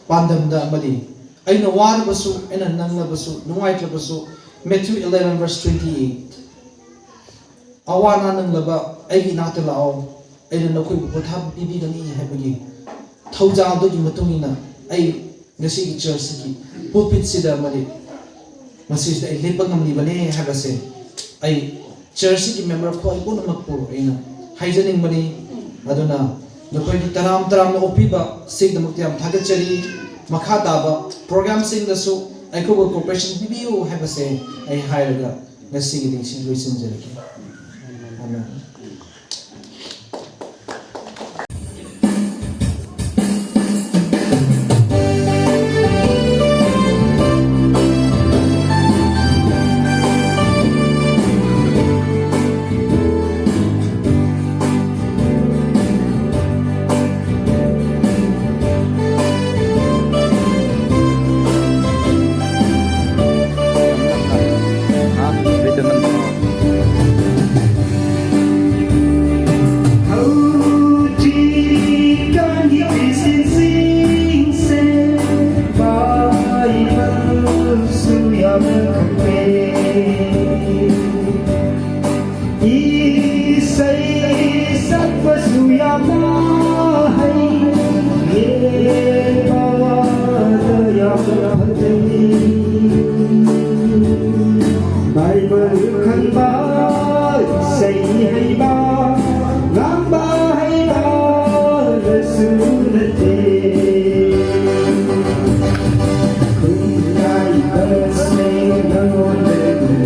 ꯄꯥꯟꯗꯝꯗ ꯑꯃꯗꯤ ꯑꯩꯅ ꯋꯥꯔꯕꯁꯨ, ꯑꯩꯅ ꯅꯪꯂꯕꯁꯨ, ꯅꯨꯡꯉꯥꯏꯇ꯭ꯔꯕꯁꯨ, Matthew eleven verse twenty eight, "ꯑꯋꯥ ꯑꯅꯥ ꯅꯪꯂꯕ ꯑꯩꯒꯤ ꯏꯅꯥꯛꯇ ꯂꯥꯛꯑꯣ, ꯑꯩꯅ ꯅꯈꯣꯏꯕꯨ ꯄꯣꯊꯥꯕ ꯄꯤꯕꯤꯒꯅꯤ" ꯍꯥꯏꯕꯒꯤ ꯊꯧꯖꯥꯜꯗꯨꯒꯤ ꯃꯇꯨꯡ ꯏꯟꯅ ꯑꯩ ꯉꯁꯤꯒꯤ ꯆꯔꯆꯁꯤꯒꯤ ꯄꯨꯜꯄꯤꯠꯁꯤꯗ ꯑꯃꯗꯤ ꯃꯁꯤꯁꯤꯗ ꯑꯩ ꯂꯦꯞꯄ ꯉꯝꯂꯤꯕꯅꯦ ꯍꯥꯏꯕꯁꯦ ꯑꯩ ꯆꯔꯆꯁꯤꯒꯤ ꯃꯦꯝꯕꯔ ꯈ꯭ꯋꯥꯏ ꯄꯨꯝꯅꯃꯛꯄꯨ ꯑꯩꯅ ꯍꯥꯏꯖꯅꯤꯡꯕꯅꯤ꯫ ꯑꯗꯨꯅ ꯅꯈꯣꯏꯒꯤ ꯇꯔꯥꯝ ꯇꯔꯥꯝꯅ ꯑꯣꯛꯄꯤꯕ ꯁꯤꯒꯤꯗꯃꯛꯇ ꯌꯥꯝ ꯊꯥꯒꯠꯆꯔꯤ꯫ ꯃꯈꯥ ꯇꯥꯕ ꯄ꯭ꯔꯣꯒ꯭ꯔꯥꯝꯁꯤꯡꯗꯁꯨ ꯑꯩꯈꯣꯏꯕꯨ ꯀꯣꯑꯣꯄꯔꯦꯁꯟ ꯄꯤꯕꯤꯌꯨ ꯍꯥꯏꯕꯁꯦ ꯑꯩ ꯍꯥꯏꯔꯒ ꯉꯁꯤꯒꯤꯗꯤ ꯁꯤ ꯂꯣꯏꯁꯤꯟꯖꯔꯒꯦ꯫ ꯑꯃꯦꯟ꯫ ꯕꯥꯏꯕꯜ ꯈꯪꯕ, ꯏꯁꯩ ꯍꯩꯕ, ꯉꯥꯡꯕ ꯍꯩꯕ ꯂꯣꯏꯁꯨ ꯅꯠꯇꯦ꯫ ꯈꯨꯟꯗꯥꯏꯕꯁꯦ ꯅꯉꯣꯟꯗꯒꯤ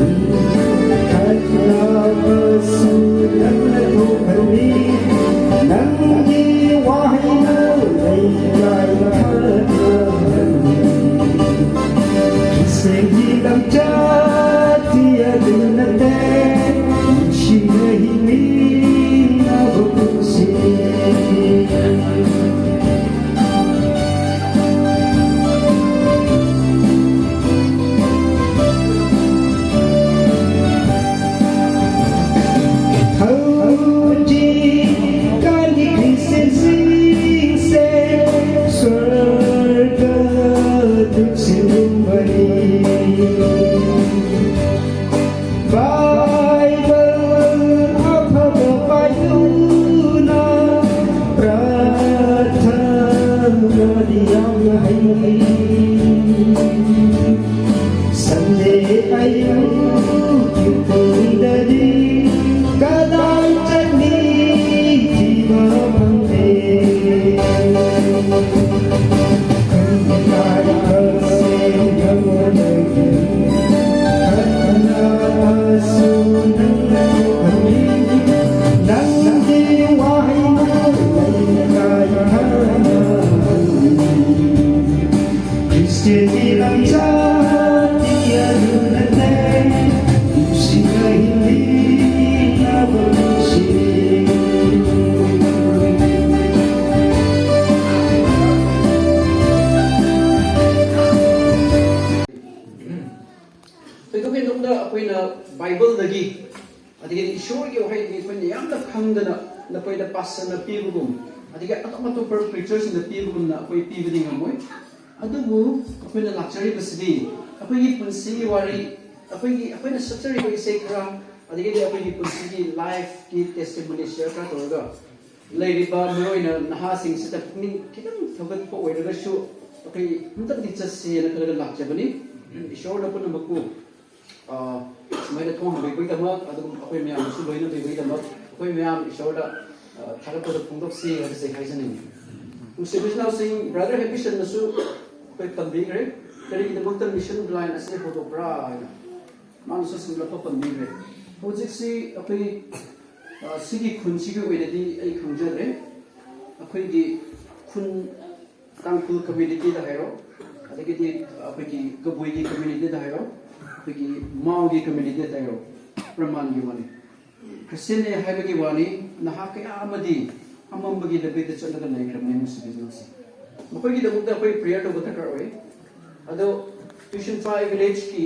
ꯈꯠꯅꯕꯁꯨ ꯅꯪꯅ ꯊꯣꯛꯍꯜꯂꯤ꯫ ꯅꯪꯒꯤ ꯋꯥꯍꯩꯅ ꯂꯩꯀꯥꯏ ꯈꯠꯅꯍꯜꯂꯤ꯫ ꯈ꯭ꯔꯤꯁꯇꯦꯟꯒꯤ ꯂꯝꯆꯠꯇꯤ ꯑꯗꯨ ꯅꯠꯇꯦ, ꯅꯨꯡꯁꯤꯅ ꯍꯤꯡꯃꯤꯟꯅꯕ ꯄꯨꯟꯁꯤ꯫ ꯍꯧꯖꯤꯛꯀꯥꯟꯒꯤ ꯈ꯭ꯔꯤꯁꯇꯦꯟꯁꯤꯡꯁꯦ ꯁ꯭ꯋꯔꯒ ꯇꯨꯡꯁꯤꯜꯂꯨꯝꯕꯅꯤ꯫ ꯕꯥꯏꯕꯜ ꯑꯐꯕ ꯄꯥꯏꯗꯨꯅ ꯄ꯭ꯔꯥꯊꯅꯥꯗꯤ ꯌꯥꯝꯅ ꯍꯩ꯫ ꯁꯟꯗꯦ ꯑꯌꯨꯛꯀꯤ ꯄꯨꯡꯗꯗꯤ ꯀꯗꯥꯏ ꯆꯠꯅꯤ ꯊꯤꯕ ꯐꯪꯗꯦ꯫ ꯈ꯭ꯔꯤꯁꯇꯦꯟꯒꯤ ꯂꯝꯆꯠꯇꯤ ꯑꯗꯨ ꯅꯠꯇꯦ, ꯅꯨꯡꯁꯤꯅ ꯍꯤꯡꯃꯤꯟꯅꯕ ꯄꯨꯟꯁꯤ꯫ ꯊꯣꯏꯗꯣꯛ ꯍꯦꯟꯗꯣꯛꯅ ꯑꯩꯈꯣꯏꯅ ꯕꯥꯏꯕꯜꯗꯒꯤ, ꯑꯗꯒꯤꯗꯤ ꯏꯁꯣꯔꯒꯤ ꯋꯥꯍꯩꯗꯒꯤ ꯑꯩꯈꯣꯏꯅ ꯌꯥꯝꯅ ꯈꯪꯗꯅ ꯅꯈꯣꯏꯗ ꯄꯥꯁꯇꯔꯅ ꯄꯤꯕꯒꯨꯝ, ꯑꯗꯒꯤ ꯑꯇꯣꯞ ꯑꯇꯣꯞꯄ ꯄ꯭ꯔꯤꯆꯔꯁꯤꯡꯅ ꯄꯤꯕꯒꯨꯝꯅ ꯑꯩꯈꯣꯏ ꯄꯤꯕꯗꯤ ꯉꯝꯃꯣꯏ꯫ ꯑꯗꯨꯕꯨ ꯑꯩꯈꯣꯏꯅ ꯂꯥꯛꯆꯔꯤꯕꯁꯤꯗꯤ ꯑꯩꯈꯣꯏꯒꯤ ꯄꯨꯟꯁꯤꯒꯤ ꯋꯥꯔꯤ, ꯑꯩꯈꯣꯏꯒꯤ, ꯑꯩꯈꯣꯏꯅ ꯁꯛꯆꯔꯤꯕ ꯏꯁꯩ ꯈꯔ, ꯑꯗꯒꯤꯗꯤ ꯑꯩꯈꯣꯏꯒꯤ ꯄꯨꯟꯁꯤꯒꯤ ꯂꯥꯏꯐꯀꯤ ꯇꯦꯁꯇꯤꯃꯣꯅꯤ ꯁꯤꯌꯔ ꯈꯔ ꯇꯧꯔꯒ ꯂꯩꯔꯤꯕ ꯃꯔꯨꯑꯣꯏꯅ ꯅꯍꯥꯁꯤꯡꯁꯤꯗ ꯄꯨꯛꯅꯤꯡ ꯈꯤꯇꯪ ꯊꯧꯒꯠꯄ ꯑꯣꯏꯔꯒꯁꯨ ꯑꯩꯈꯣꯏ ꯑꯃꯨꯛꯇꯪꯗꯤ ꯆꯠꯁꯦꯅ ꯈꯜꯂꯒ ꯂꯥꯛꯆꯕꯅꯤ꯫ ꯏꯁꯣꯔꯅ ꯄꯨꯝꯅꯃꯛꯄꯨ ꯑ, ꯁꯨꯃꯥꯏꯅ ꯊꯣꯡ ꯍꯥꯡꯕꯤꯕꯒꯤꯗꯃꯛ, ꯑꯗꯨꯒ ꯑꯩꯈꯣꯏ ꯃꯌꯥꯝꯁꯨ ꯂꯣꯏꯅꯕꯤꯕꯒꯤꯗꯃꯛ ꯑꯩꯈꯣꯏ ꯃꯌꯥꯝ ꯏꯁꯣꯔꯗ, ꯑ, ꯊꯥꯒꯠꯄꯗ ꯐꯣꯡꯗꯣꯛꯁꯤ ꯍꯥꯏꯕꯁꯦ ꯍꯥꯏꯖꯅꯤꯡꯉꯤ꯫ ꯅꯨꯡꯁꯤꯕ ꯏꯆꯤꯟ ꯏꯅꯥꯎꯁꯤꯡ, ꯕ꯭ꯔꯗꯔ ꯍꯦꯄꯤꯁꯟꯅꯁꯨ ꯑꯩꯈꯣꯏ ꯄꯟꯕꯤꯈ꯭ꯔꯦ, ꯀꯔꯤꯒꯤꯗꯃꯛꯇ ꯃꯤꯁꯟ ꯕ꯭ꯂꯥꯏꯟ ꯑꯁꯤ ꯍꯧꯗꯣꯛꯄ꯭ꯔꯥ ꯍꯥꯏꯅ ꯃꯥꯅꯁꯨ ꯁꯝꯂꯞꯄ ꯄꯟꯕꯤꯈ꯭ꯔꯦ꯫ ꯍꯧꯖꯤꯛꯁꯤ ꯑꯩꯈꯣꯏ, ꯑ, ꯁꯤꯒꯤ ꯈꯨꯟꯁꯤꯒꯤ ꯑꯣꯏꯅꯗꯤ ꯑꯩ ꯈꯪꯖꯗ꯭ꯔꯦ꯫ ꯑꯩꯈꯣꯏꯒꯤ ꯈꯨꯟ ꯇꯥꯡꯈꯨꯜ ꯀꯝꯃ꯭ꯌꯨꯅꯤꯇꯤꯗ ꯍꯥꯏꯔꯣ, ꯑꯗꯒꯤꯗꯤ ꯑꯩꯈꯣꯏꯒꯤ ꯀꯕꯨꯏꯒꯤ ꯀꯝꯃ꯭ꯌꯨꯅꯤꯇꯤꯗ ꯍꯥꯏꯔꯣ, ꯑꯩꯈꯣꯏꯒꯤ ꯃꯥꯎꯒꯤ ꯀꯝꯃ꯭ꯌꯨꯅꯤꯇꯤꯗ ꯍꯥꯏꯔꯣ, ꯄ꯭ꯔꯃꯥꯟꯒꯤ ꯋꯥꯅꯤ꯫ ꯈ꯭ꯔꯤꯁꯇꯤꯌꯟꯅꯦ ꯍꯥꯏꯕꯒꯤ ꯋꯥꯅꯤ, ꯅꯍꯥ ꯀꯌꯥ ꯑꯃꯗꯤ ꯑꯃꯝꯕꯒꯤ ꯂꯝꯕꯤꯗ ꯆꯠꯂꯒ ꯂꯩꯈ꯭ꯔꯕꯅꯤ ꯅꯨꯡꯁꯤꯕꯤꯗꯨꯅꯁꯤ꯫ ꯃꯈꯣꯏꯒꯤꯗꯃꯛꯇ ꯑꯩꯈꯣꯏ ꯄ꯭ꯔꯦꯌꯔ ꯇꯧꯕ ꯗꯔꯀꯥꯔ ꯑꯣꯏ꯫ ꯑꯗꯣ ꯇ꯭ꯋꯤꯁꯟ ꯐꯥꯏ ꯚꯤꯂꯦꯖꯀꯤ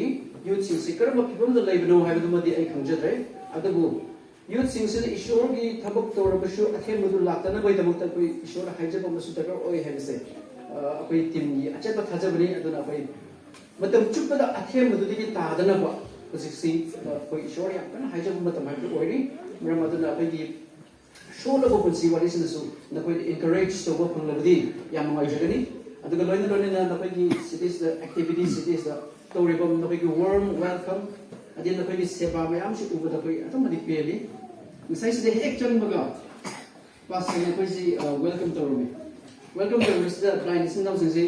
ꯌꯨꯠꯁꯤꯡꯁꯤ ꯀꯔꯝꯕ ꯐꯤꯕꯝꯗ ꯂꯩꯕꯅꯣ ꯍꯥꯏꯕꯗꯨꯃꯗꯤ ꯑꯩ ꯈꯪꯖꯗ꯭ꯔꯦ꯫ ꯑꯗꯨꯕꯨ ꯌꯨꯠꯁꯤꯡꯁꯤꯅ ꯏꯁꯣꯔꯒꯤ ꯊꯕꯛ ꯇꯧꯔꯕꯁꯨ ꯑꯊꯦꯡꯕꯗꯨ ꯂꯥꯛꯇꯅꯕꯒꯤꯗꯃꯛꯇ ꯑꯩꯈꯣꯏ ꯏꯁꯣꯔꯗ ꯍꯥꯏꯖꯕ ꯑꯃꯁꯨ ꯗꯔꯀꯥꯔ ꯑꯣꯏ ꯍꯥꯏꯕꯁꯦ, ꯑ, ꯑꯩꯈꯣꯏ ꯇꯤꯝꯒꯤ ꯑꯆꯦꯠꯄ ꯊꯥꯖꯕꯅꯤ꯫ ꯑꯗꯨꯅ ꯑꯩꯈꯣꯏ ꯃꯇꯝ ꯆꯨꯞꯄꯗ ꯑꯊꯦꯡꯕꯗꯨꯗꯒꯤ ꯇꯥꯗꯅꯕ ꯍꯧꯖꯤꯛꯁꯤ, ꯑ, ꯑꯩꯈꯣꯏ ꯏꯁꯣꯔ ꯌꯥꯝ ꯀꯟꯅ ꯍꯥꯏꯖꯕ ꯃꯇꯝ ꯍꯥꯏꯕꯗꯨ ꯑꯣꯏꯔꯤ꯫ ꯃꯔꯝ ꯑꯗꯨꯅ ꯑꯩꯈꯣꯏꯒꯤ ꯁꯣꯜꯂꯕ ꯄꯨꯟꯁꯤ ꯋꯥꯔꯤꯁꯤꯅꯁꯨ ꯅꯈꯣꯏꯗ ꯏꯟꯀꯔꯦꯖ ꯇꯧꯕ ꯐꯪꯂꯕꯗꯤ ꯌꯥꯝ ꯅꯨꯡꯉꯥꯏꯖꯒꯅꯤ꯫ ꯑꯗꯨꯒ ꯂꯣꯏꯅ ꯂꯣꯏꯅꯅ ꯅꯈꯣꯏꯒꯤ ꯁꯤꯇꯤꯁꯇ, ꯑꯦꯛꯇꯤꯚꯤꯇꯤ ꯁꯤꯇꯤꯁꯇ ꯇꯧꯔꯤꯕ ꯅꯈꯣꯏꯒꯤ ꯋꯥꯔꯝ ꯋꯦꯜꯀꯝ, ꯑꯗꯩ ꯅꯈꯣꯏꯒꯤ ꯁꯦꯕꯥ ꯃꯌꯥꯝꯁꯤ ꯎꯕꯗ ꯑꯩꯈꯣꯏ ꯑꯗꯨꯛꯀꯤ ꯃꯇꯤꯛ ꯄꯦꯜꯂꯤ꯫ ꯉꯁꯥꯏꯁꯤꯗ ꯍꯦꯛ ꯆꯪꯕꯒ ꯄꯥꯁꯇꯔꯅ ꯑꯩꯈꯣꯏꯁꯤ, ꯑ, ꯋꯦꯜꯀꯝ ꯇꯧꯔꯝꯃꯤ꯫ ꯋꯦꯜꯀꯝ ꯇꯧꯔꯝꯕꯁꯤꯗ ꯕ꯭ꯂꯥꯏꯟ ꯏꯆꯤꯟ ꯏꯅꯥꯎꯁꯤꯡꯁꯤ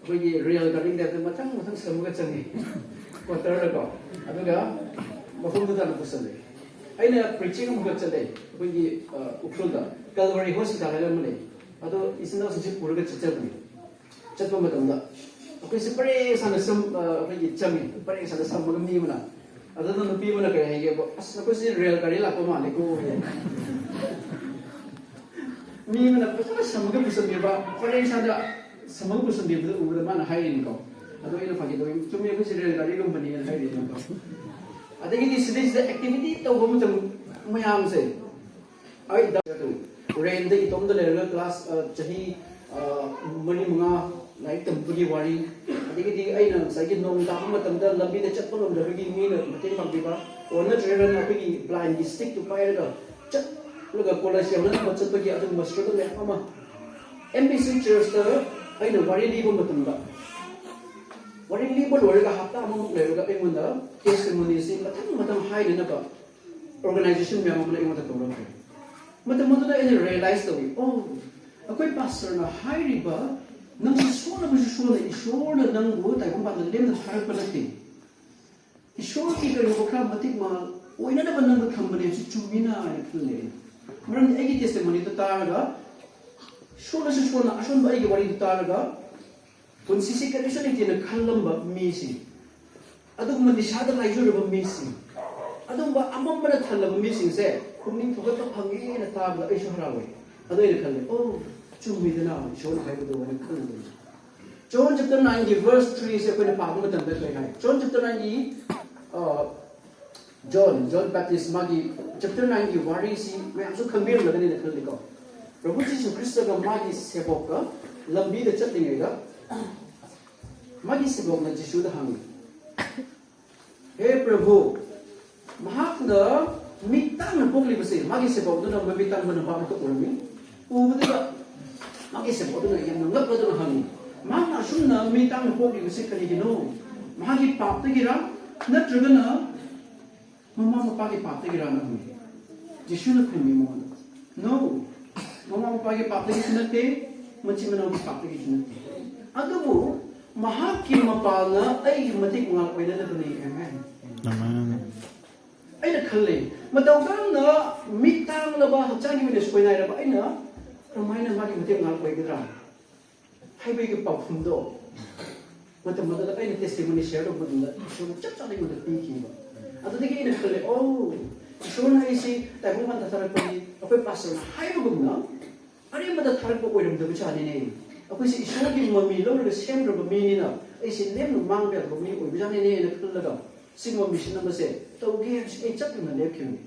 ꯑꯩꯈꯣꯏꯒꯤ ꯔꯦꯜ ꯒꯥꯔꯤ ꯇꯥꯏꯞꯇ ꯃꯊꯪ ꯃꯊꯪ ꯁꯝꯃꯒ ꯆꯪꯉꯤ, ꯀ꯭ꯋꯥꯇꯔꯗꯀꯣ꯫ ꯑꯗꯨꯒ ꯃꯐꯝꯗꯨꯗ ꯑꯃꯨꯛ ꯄꯨꯁꯜꯂꯦ꯫ ꯑꯩꯅ ꯄ꯭ꯔꯤꯆꯤꯡ ꯑꯃꯈꯛ ꯆꯠꯂꯦ ꯑꯩꯈꯣꯏꯒꯤ, ꯑ, ꯎꯈ꯭ꯔꯨꯜꯗ, ꯀꯜꯚꯔꯤ ꯍꯣꯁꯄꯤꯇꯥꯜ ꯍꯥꯏꯅ ꯑꯃ ꯂꯩ꯫ ꯑꯗꯣ ꯏꯆꯤꯟ ꯏꯅꯥꯎꯁꯤꯡꯁꯤ ꯄꯨꯔꯒ ꯆꯠꯆꯕꯅꯤ꯫ ꯆꯠꯄ ꯃꯇꯝꯗ ꯑꯩꯈꯣꯏꯁꯦ ꯄꯔꯦꯡ ꯁꯥꯅ ꯁꯝ-, ꯑ, ꯑꯩꯈꯣꯏꯒꯤ ꯆꯪꯉꯤ, ꯄꯔꯦꯡ ꯁꯥꯅ ꯁꯝꯃꯒ ꯃꯤ ꯑꯃꯅ꯫ ꯑꯗꯨꯗ ꯅꯨꯄꯤ ꯑꯃꯅ ꯀꯔꯤ ꯍꯥꯏꯒꯦꯕꯨ, "ꯑꯁ, ꯑꯩꯈꯣꯏꯁꯦ ꯔꯦꯜ ꯒꯥꯔꯤ ꯂꯥꯛꯄ ꯃꯥꯜꯂꯦꯀꯣ" ꯍꯥꯏ꯫ ꯃꯤ ꯑꯃꯅ ꯐꯖꯅ ꯁꯝꯃꯒ ꯄꯨꯁꯟꯕꯤꯕ, ꯄꯔꯦꯡ ꯁꯥꯅ ꯁꯝꯃꯒ ꯄꯨꯁꯟꯕꯤꯕꯗꯨ ꯎꯕꯗ ꯃꯥꯅ ꯍꯥꯏꯔꯤꯅꯤꯀꯣ꯫ ꯑꯗꯣ ꯑꯩꯅ ꯐꯥꯒꯤ ꯇꯧꯋꯤ, "ꯆꯨꯝꯃꯤ, ꯑꯩꯈꯣꯏꯁꯦ ꯔꯦꯜ ꯒꯥꯔꯤꯒꯨꯝꯕꯅꯤꯅ" ꯍꯥꯏꯔꯤꯅꯤꯀꯣ꯫ ꯑꯗꯒꯤꯗꯤ ꯁꯤꯗꯩꯁꯤꯗ ꯑꯦꯛꯇꯤꯚꯤꯇꯤ ꯇꯧꯕ ꯃꯇꯝ ꯃꯌꯥꯝꯁꯦ, ꯑꯩ ꯗ-, ꯔꯦꯟꯗ ꯏꯇꯣꯝꯗ ꯂꯩꯔꯒ ꯀ꯭ꯂꯥꯁ, ꯑ, ꯆꯍꯤ, ꯑ, ꯃꯔꯤ ꯃꯉꯥ ꯂꯥꯏꯔꯤꯛ ꯇꯝꯕꯒꯤ ꯋꯥꯔꯤ, ꯑꯗꯒꯤꯗꯤ ꯑꯩꯅ ꯉꯁꯥꯏꯒꯤ ꯅꯣꯡ ꯇꯥꯕ ꯃꯇꯝꯗ ꯂꯝꯕꯤꯗ ꯆꯠꯄ ꯉꯝꯗꯕꯒꯤ ꯃꯤꯅ ꯃꯇꯦꯡ ꯄꯥꯡꯕꯤꯕ, ꯑꯣꯔ ꯅꯠꯇ꯭ꯔꯒꯅ ꯑꯩꯈꯣꯏꯒꯤ ꯕ꯭ꯂꯥꯏꯟꯒꯤ ꯁ꯭ꯇꯤꯛꯇꯨ ꯄꯥꯏꯔꯒ ꯆꯠ-, ꯑꯗꯨꯒ ꯀꯣꯂꯦꯖ ꯌꯧꯅꯅꯕ ꯆꯠꯄꯒꯤ ꯑꯗꯨꯒꯨꯝꯕ ꯁ꯭ꯇ꯭ꯔꯒꯜ ꯃꯌꯥꯝ ꯑꯃ꯫ ꯑꯦꯝ ꯕꯤ ꯁꯤ ꯆꯔꯆꯇ ꯑꯩꯅ ꯋꯥꯔꯤ ꯂꯤꯕ ꯃꯇꯝꯗ, ꯋꯥꯔꯤ ꯂꯤꯕ ꯂꯣꯏꯔꯒ ꯍꯞꯇꯥ ꯑꯃꯃꯨꯛ ꯂꯩꯔꯒ ꯑꯩꯉꯣꯟꯗ ꯇꯦꯁꯇꯤꯃꯣꯅꯤꯁꯤ ꯃꯊꯪ ꯃꯊꯪ ꯍꯥꯏꯅꯅꯕ ꯑꯣꯔꯒꯅꯥꯏꯖꯦꯁꯟ ꯃꯌꯥꯝ ꯑꯃꯅ ꯑꯩꯉꯣꯟꯗ ꯀꯧꯔꯛꯈ꯭ꯔꯦ꯫ ꯃꯇꯝ ꯑꯗꯨꯗ ꯑꯩꯅ ꯔꯤꯌꯦꯂꯥꯏꯁ ꯇꯧꯏ, ꯑꯣ, ꯑꯩꯈꯣꯏ ꯄꯥꯁꯇꯔꯅ ꯍꯥꯏꯔꯤꯕ, ꯅꯪꯁꯤ ꯁꯣꯟꯅꯕꯁꯨ ꯁꯣꯟꯅ ꯏꯁꯣꯔꯅ ꯅꯪꯕꯨ ꯇꯥꯏꯕꯪꯄꯥꯟꯗ ꯂꯦꯝꯅ ꯊꯥꯔꯛꯄ ꯅꯠꯇꯦ꯫ ꯏꯁꯣꯔꯒꯤ ꯀꯔꯤꯒꯨꯝꯕ ꯈꯔ ꯃꯇꯤꯛ ꯃꯥ ꯑꯣꯏꯅꯅꯕ ꯅꯪꯕꯨ ꯊꯝꯕꯅꯦ ꯍꯥꯏꯕꯁꯤ ꯆꯨꯝꯃꯤꯅ ꯍꯥꯏꯅ ꯈꯜꯂꯦ꯫ ꯃꯔꯝꯗꯤ ꯑꯩꯒꯤ ꯇꯦꯁꯇꯤꯃꯣꯅꯤꯗꯨ ꯇꯥꯔꯒ, ꯁꯣꯜꯂꯁꯨ ꯁꯣꯟꯅ ꯑꯁꯣꯟꯕ ꯑꯩꯒꯤ ꯋꯥꯔꯤꯗꯨ ꯇꯥꯔꯒ, ꯄꯨꯟꯁꯤꯁꯤ ꯀꯔꯤꯁꯨ ꯂꯩꯇꯦꯅ ꯈꯜꯂꯝꯕ ꯃꯤꯁꯤꯡ, ꯑꯗꯨꯒꯨꯝꯕ ꯅꯤꯁꯥꯗ ꯂꯥꯏꯖꯨꯔꯕ ꯃꯤꯁꯤꯡ, ꯑꯗꯨꯒꯨꯝꯕ ꯑꯃꯝꯕꯅ ꯊꯜꯂꯕ ꯃꯤꯁꯤꯡꯁꯦ ꯄꯨꯛꯅꯤꯡ ꯊꯧꯒꯠꯄ ꯐꯪꯉꯦꯅ ꯇꯥꯕꯗ ꯑꯩꯁꯨ ꯍꯔꯥꯎꯋꯦ꯫ ꯑꯗꯨ ꯑꯩꯅ ꯈꯜꯂꯦ, ꯑꯣ, ꯆꯨꯝꯃꯤꯗꯅ ꯏꯁꯣꯔꯅ ꯍꯥꯏꯕꯗꯣ ꯍꯥꯏꯅ ꯈꯜꯂꯨꯕꯅꯤ꯫ ꯖꯣꯟ ꯆꯦꯞꯇꯔ ꯅꯥꯏꯟꯒꯤ ꯚꯔꯁ ꯊ꯭ꯔꯤꯁꯦ ꯑꯩꯈꯣꯏꯅ ꯄꯥꯕ ꯃꯇꯝꯗ ꯀꯔꯤ ꯍꯥꯏ? ꯖꯣꯟ ꯆꯦꯞꯇꯔ ꯅꯥꯏꯟꯒꯤ, ꯑ, ꯖꯣꯟ, ꯖꯣꯟ ꯕꯦꯞꯇꯤꯁ ꯃꯥꯒꯤ ꯆꯦꯞꯇꯔ ꯅꯥꯏꯟꯒꯤ ꯋꯥꯔꯤꯁꯤ ꯃꯌꯥꯝꯁꯨ ꯈꯪꯕꯤꯔꯝꯂꯒꯅꯤꯅ ꯈꯜꯂꯤꯀꯣ꯫ ꯄ꯭ꯔꯚꯨ ꯖꯤꯁꯨ ꯈ꯭ꯔꯤꯁꯇꯒ ꯃꯥꯒꯤ ꯁꯦꯕꯣꯛꯀ ꯂꯝꯕꯤꯗ ꯆꯠꯂꯤꯉꯩꯗ ꯃꯥꯒꯤ ꯁꯦꯕꯣꯛꯅ ꯖꯤꯁꯨꯗ ꯍꯪꯉꯤ, "ꯍꯦ ꯄ꯭ꯔꯚꯨ, ꯃꯍꯥꯛꯅ ꯃꯤꯠ ꯇꯥꯡꯅ ꯄꯣꯛꯂꯤꯕꯁꯦ", ꯃꯥꯒꯤ ꯁꯦꯕꯣꯛꯇꯨꯅ ꯃꯃꯤꯠ ꯇꯥꯡꯕ ꯅꯨꯄꯥ ꯑꯃꯈꯛ ꯎꯔꯝꯃꯤ꯫ ꯎꯕꯗꯨꯗ ꯃꯥꯒꯤ ꯁꯦꯕꯣꯛꯇꯨꯅ ꯌꯥꯝꯅ ꯉꯛꯂꯗꯨꯅ ꯍꯪꯉꯤ, "ꯃꯍꯥꯛꯅ ꯑꯁꯨꯝꯅ ꯃꯤꯠ ꯇꯥꯡꯅ ꯄꯣꯛꯂꯤꯕꯁꯦ ꯀꯔꯤꯒꯤꯅꯣ? ꯃꯍꯥꯛꯀꯤ ꯄꯥꯞꯇꯒꯤꯔꯥ, ꯅꯠꯇ꯭ꯔꯒꯅ ꯃꯃꯥ ꯃꯄꯥꯒꯤ ꯄꯥꯞꯇꯒꯤꯔꯥꯅ?" ꯍꯪꯉꯤ꯫ ꯖꯤꯁꯨꯅ ꯈꯨꯝꯃꯤ ꯃꯉꯣꯟꯗ, "No, ꯃꯃꯥ ꯃꯄꯥꯒꯤ ꯄꯥꯞꯇꯒꯤꯁꯨ ꯅꯠꯇꯦ, ꯃꯆꯤꯟ ꯃꯅꯥꯎꯒꯤ ꯄꯥꯞꯇꯒꯤꯁꯨ ꯅꯠꯇꯦ, ꯑꯗꯨꯕꯨ ꯃꯍꯥꯛꯀꯤ ꯃꯄꯥꯅ ꯑꯩꯒꯤ ꯃꯇꯤꯛ ꯃꯉꯥꯜ ꯑꯣꯏꯅꯅꯕꯅꯤ꯫ ꯑꯃꯦꯟ꯫" ꯑꯃꯦꯟ꯫ ꯑꯩꯅ ꯈꯜꯂꯦ, ꯃꯇꯧ ꯀꯔꯝꯅ ꯃꯤꯠ ꯇꯥꯡꯂꯕ, ꯍꯛꯆꯥꯡꯒꯤ ꯑꯣꯏꯅ ꯁꯣꯏꯅꯥꯏꯔꯕ ꯑꯩꯅ ꯀꯔꯝꯍꯥꯏꯅ ꯃꯥꯒꯤ ꯃꯇꯤꯛ ꯃꯉꯥꯜ ꯑꯣꯏꯒꯗ꯭ꯔꯥ ꯍꯥꯏꯕꯒꯤ ꯄꯥꯎꯈꯨꯝꯗꯣ ꯃꯇꯝ ꯑꯗꯨꯗ ꯑꯩꯅ ꯇꯦꯁꯇꯤꯃꯣꯅꯤ ꯁꯤꯌꯔ ꯇꯧꯕ ꯃꯇꯝꯗ ꯏꯁꯣꯔꯅ ꯆꯞ ꯆꯥꯅ ꯑꯩꯉꯣꯟꯗ ꯄꯤꯈꯤꯕ꯫ ꯑꯗꯨꯗꯒꯤ ꯑꯩꯅ ꯈꯜꯂꯦ, "ꯑꯣ, ꯏꯁꯣꯔꯅ ꯑꯩꯁꯤ ꯇꯥꯏꯕꯪꯄꯥꯟꯗ ꯊꯥꯔꯛꯄꯅꯤ, ꯑꯩꯈꯣꯏ ꯄꯥꯁꯇꯔꯅ ꯍꯥꯏꯕꯒꯨꯝꯅ ꯑꯔꯦꯝꯕꯗ ꯊꯥꯔꯛꯄ ꯑꯣꯏꯔꯝꯗꯕ ꯖꯥꯠꯅꯤꯅꯦ꯫ ꯑꯩꯈꯣꯏꯁꯤ ꯏꯁꯣꯔꯒꯤ ꯃꯃꯤ ꯂꯧꯔꯒ ꯁꯦꯝꯈ꯭ꯔꯕ ꯃꯤꯅꯤꯅ ꯑꯩꯁꯤ ꯂꯦꯝꯅ ꯃꯥꯡꯕ ꯌꯥꯗꯕ ꯃꯤ ꯑꯣꯏꯕ ꯖꯥꯠꯅꯤꯅꯦꯅ" ꯈꯜꯂꯒ ꯁꯤꯒꯨꯝꯕ ꯃꯤꯁꯟ ꯑꯃꯁꯦ ꯇꯧꯒꯦ ꯍꯥꯏꯕꯁꯤ ꯑꯩ ꯆꯞ ꯌꯨꯡꯅ ꯂꯦꯞꯈꯤꯕꯅꯤ꯫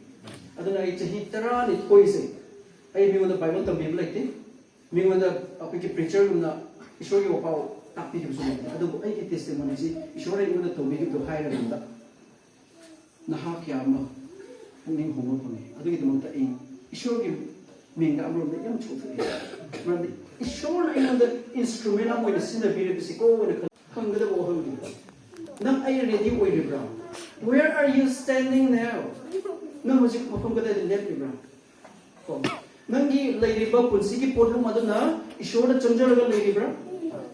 ꯑꯗꯨꯅ ꯑꯩ ꯆꯍꯤ ꯇꯔꯥꯅꯤꯊꯣꯏꯁꯦ ꯑꯩ ꯃꯤꯉꯣꯟꯗ ꯕꯥꯏꯕꯜ ꯇꯝꯕꯤꯕ ꯂꯩꯇꯦ꯫ ꯃꯤꯉꯣꯟꯗ ꯑꯩꯈꯣꯏꯒꯤ ꯄ꯭ꯔꯤꯆꯔꯒꯨꯝꯅ ꯏꯁꯣꯔꯒꯤ ꯋꯥꯄꯥꯎ ꯇꯥꯛꯄꯤꯈꯤꯕꯁꯨ ꯂꯩꯇꯦ꯫ ꯑꯗꯨꯕꯨ ꯑꯩꯒꯤ ꯇꯦꯁꯇꯤꯃꯣꯅꯤꯁꯤ ꯏꯁꯣꯔꯅ ꯑꯩꯉꯣꯟꯗ ꯇꯧꯕꯤꯈꯤꯕꯗꯨ ꯍꯥꯏꯔꯀꯥꯟꯗ ꯅꯍꯥ ꯀꯌꯥ ꯑꯃ ꯄꯨꯛꯅꯤꯡ ꯍꯣꯡꯕ ꯐꯪꯉꯤ꯫ ꯑꯗꯨꯒꯤꯗꯃꯛꯇ ꯑꯩ ꯏꯁꯣꯔꯒꯤ ꯃꯤꯡꯗ ꯑꯃꯔꯣꯝꯗ ꯌꯥꯝ ꯆꯥꯎꯊꯣꯛꯏ꯫ ꯃꯔꯝꯗꯤ ꯏꯁꯣꯔꯅ ꯑꯩꯉꯣꯟꯗ instrument ꯑꯃ ꯑꯣꯏꯅ ꯁꯤꯖꯤꯟꯅꯕꯤꯔꯤꯕꯁꯤꯀꯣ ꯍꯥꯏꯅ ꯈꯜ-, ꯍꯪꯒꯗꯕ ꯋꯥꯍꯪꯗꯤ, ꯅꯪ ꯑꯩ ready ꯑꯣꯏꯔꯤꯕ꯭ꯔꯥ? Where are you standing now? ꯅꯪ ꯍꯧꯖꯤꯛ ꯃꯐꯝ ꯀꯗꯥꯏꯗ ꯂꯦꯞꯂꯤꯕ꯭ꯔꯥ? ꯀꯣ, ꯅꯪꯒꯤ ꯂꯩꯔꯤꯕ ꯄꯨꯟꯁꯤꯒꯤ ꯄꯣꯠꯂꯨꯝ ꯑꯗꯨꯅ ꯏꯁꯣꯔꯗ ꯆꯪꯖꯔꯒ ꯂꯩꯔꯤꯕ꯭ꯔꯥ?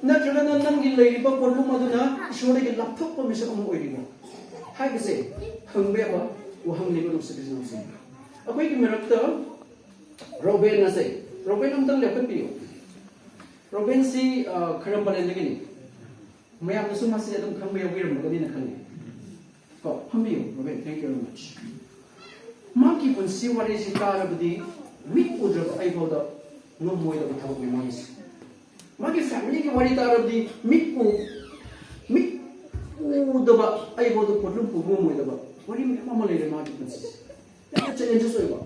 ꯅꯠꯇ꯭ꯔꯒꯅ ꯅꯪꯒꯤ ꯂꯩꯔꯤꯕ ꯄꯣꯠꯂꯨꯝ ꯑꯗꯨꯅ ꯏꯁꯣꯔꯗꯒꯤ ꯂꯥꯞꯊꯣꯛꯄ ꯃꯤꯁꯛ ꯑꯃ ꯑꯣꯏꯔꯤꯕ꯭ꯔꯥ ꯍꯥꯏꯕꯁꯦ ꯍꯪꯕ ꯌꯥꯕ ꯋꯥꯍꯪꯅꯦꯕ, ꯅꯨꯡꯁꯤꯕ ꯏꯆꯤꯟ ꯏꯅꯥꯎꯁꯤꯡ꯫ ꯑꯩꯈꯣꯏꯒꯤ ꯃꯔꯛꯇ ꯔꯣꯕꯦꯟ ꯑꯁꯦ, ꯔꯣꯕꯦꯟ ꯑꯝꯇꯪ ꯂꯦꯞꯈꯠꯄꯤꯌꯨ꯫ ꯔꯣꯕꯦꯟꯁꯤ, ꯑ, ꯈꯔꯝꯕꯂꯦꯟꯗꯒꯤꯅꯤ꯫ ꯃꯌꯥꯝꯅꯁꯨ ꯃꯁꯤ ꯑꯗꯨꯝ ꯈꯪꯕ ꯌꯥꯎꯕꯤꯔꯝꯒꯅꯤꯅ ꯈꯜꯂꯤ꯫ ꯀꯣ, ꯐꯝꯕꯤꯌꯨ, ꯔꯣꯕꯦꯟ, thank you very much꯫ ꯃꯥꯒꯤ ꯄꯨꯟꯁꯤ ꯋꯥꯔꯤꯁꯤ ꯇꯥꯔꯕꯗꯤ ꯃꯤꯠ ꯎꯗ꯭ꯔꯕ ꯑꯩꯐꯥꯎꯗ ꯉꯝꯃꯣꯏꯗꯕ ꯊꯕꯛꯅꯤ ꯃꯥꯒꯤꯁꯦ꯫ ꯃꯥꯒꯤ family ꯒꯤ ꯋꯥꯔꯤ ꯇꯥꯔꯕꯗꯤ ꯃꯤꯠ ꯎ-, ꯃꯤꯠ ꯎꯗꯕ ꯑꯩꯐꯥꯎꯗ ꯄꯣꯠꯂꯨꯝ ꯄꯨꯕ ꯉꯝꯃꯣꯏꯗꯕ ꯋꯥꯔꯤ ꯃꯌꯥꯝ ꯑꯃ ꯂꯩꯔꯦ ꯃꯥꯒꯤ ꯄꯨꯟꯁꯤꯁꯦ꯫ ꯌꯥꯝꯅ challenges ꯑꯣꯏꯕ꯫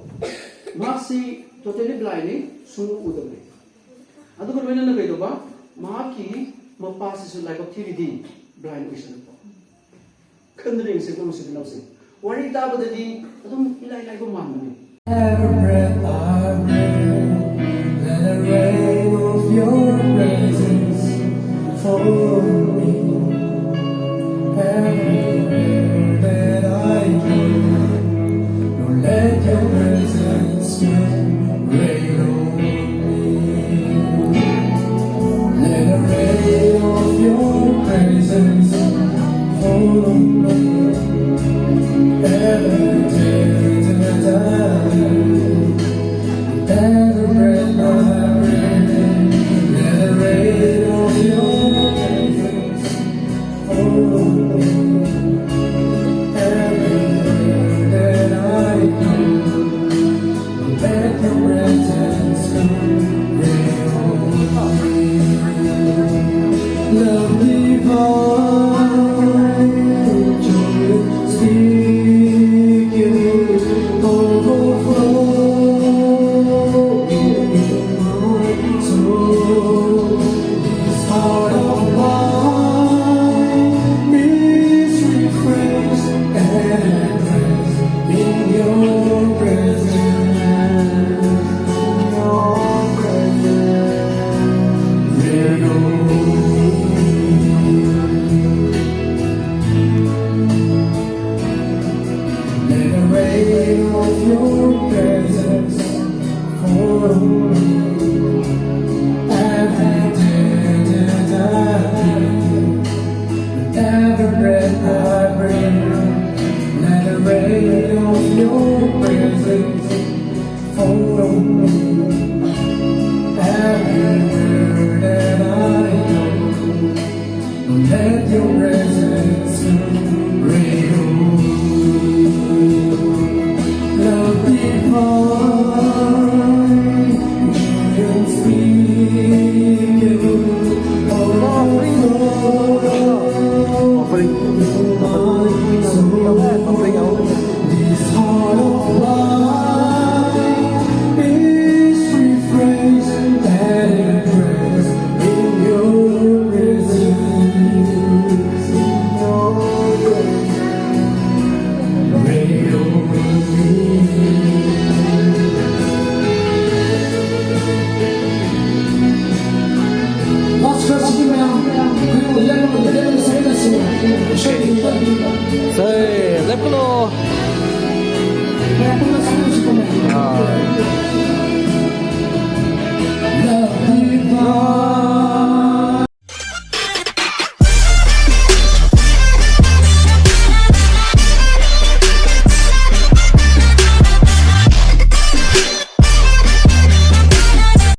ꯃꯍꯥꯛꯁꯤ totally blind ꯅꯤ, ꯁꯨꯡꯎ ꯎꯗꯕꯅꯤ꯫ ꯑꯗꯨꯒ ꯂꯣꯏꯅꯅ ꯀꯩꯗꯧꯕ? ꯃꯍꯥꯛꯀꯤ ꯃꯄꯥꯁꯤꯁꯨ ꯂꯥꯏꯕꯛ ꯊꯤꯔꯤꯗꯤ blind ꯑꯣꯏꯁꯜꯂꯛꯄ꯫ ꯈꯟꯗꯨꯅ ꯌꯦꯡꯁꯦ, ꯅꯨꯡꯁꯤꯕ ꯏꯅꯥꯎꯁꯦ꯫ ꯋꯥꯔꯤ ꯇꯥꯕꯗꯗꯤ ꯑꯗꯨꯝ ꯏꯂꯥꯏ ꯂꯥꯏꯕ ꯃꯥꯟꯕꯅꯤ꯫ Every breath I breathe, let a ray of your presence follow me. Everywhere that I go, Lord, let your presence come, rain on me. Let a ray of your presence follow me. Every day that I live, say, ꯂꯦꯞꯀꯅꯣ꯫ Ah.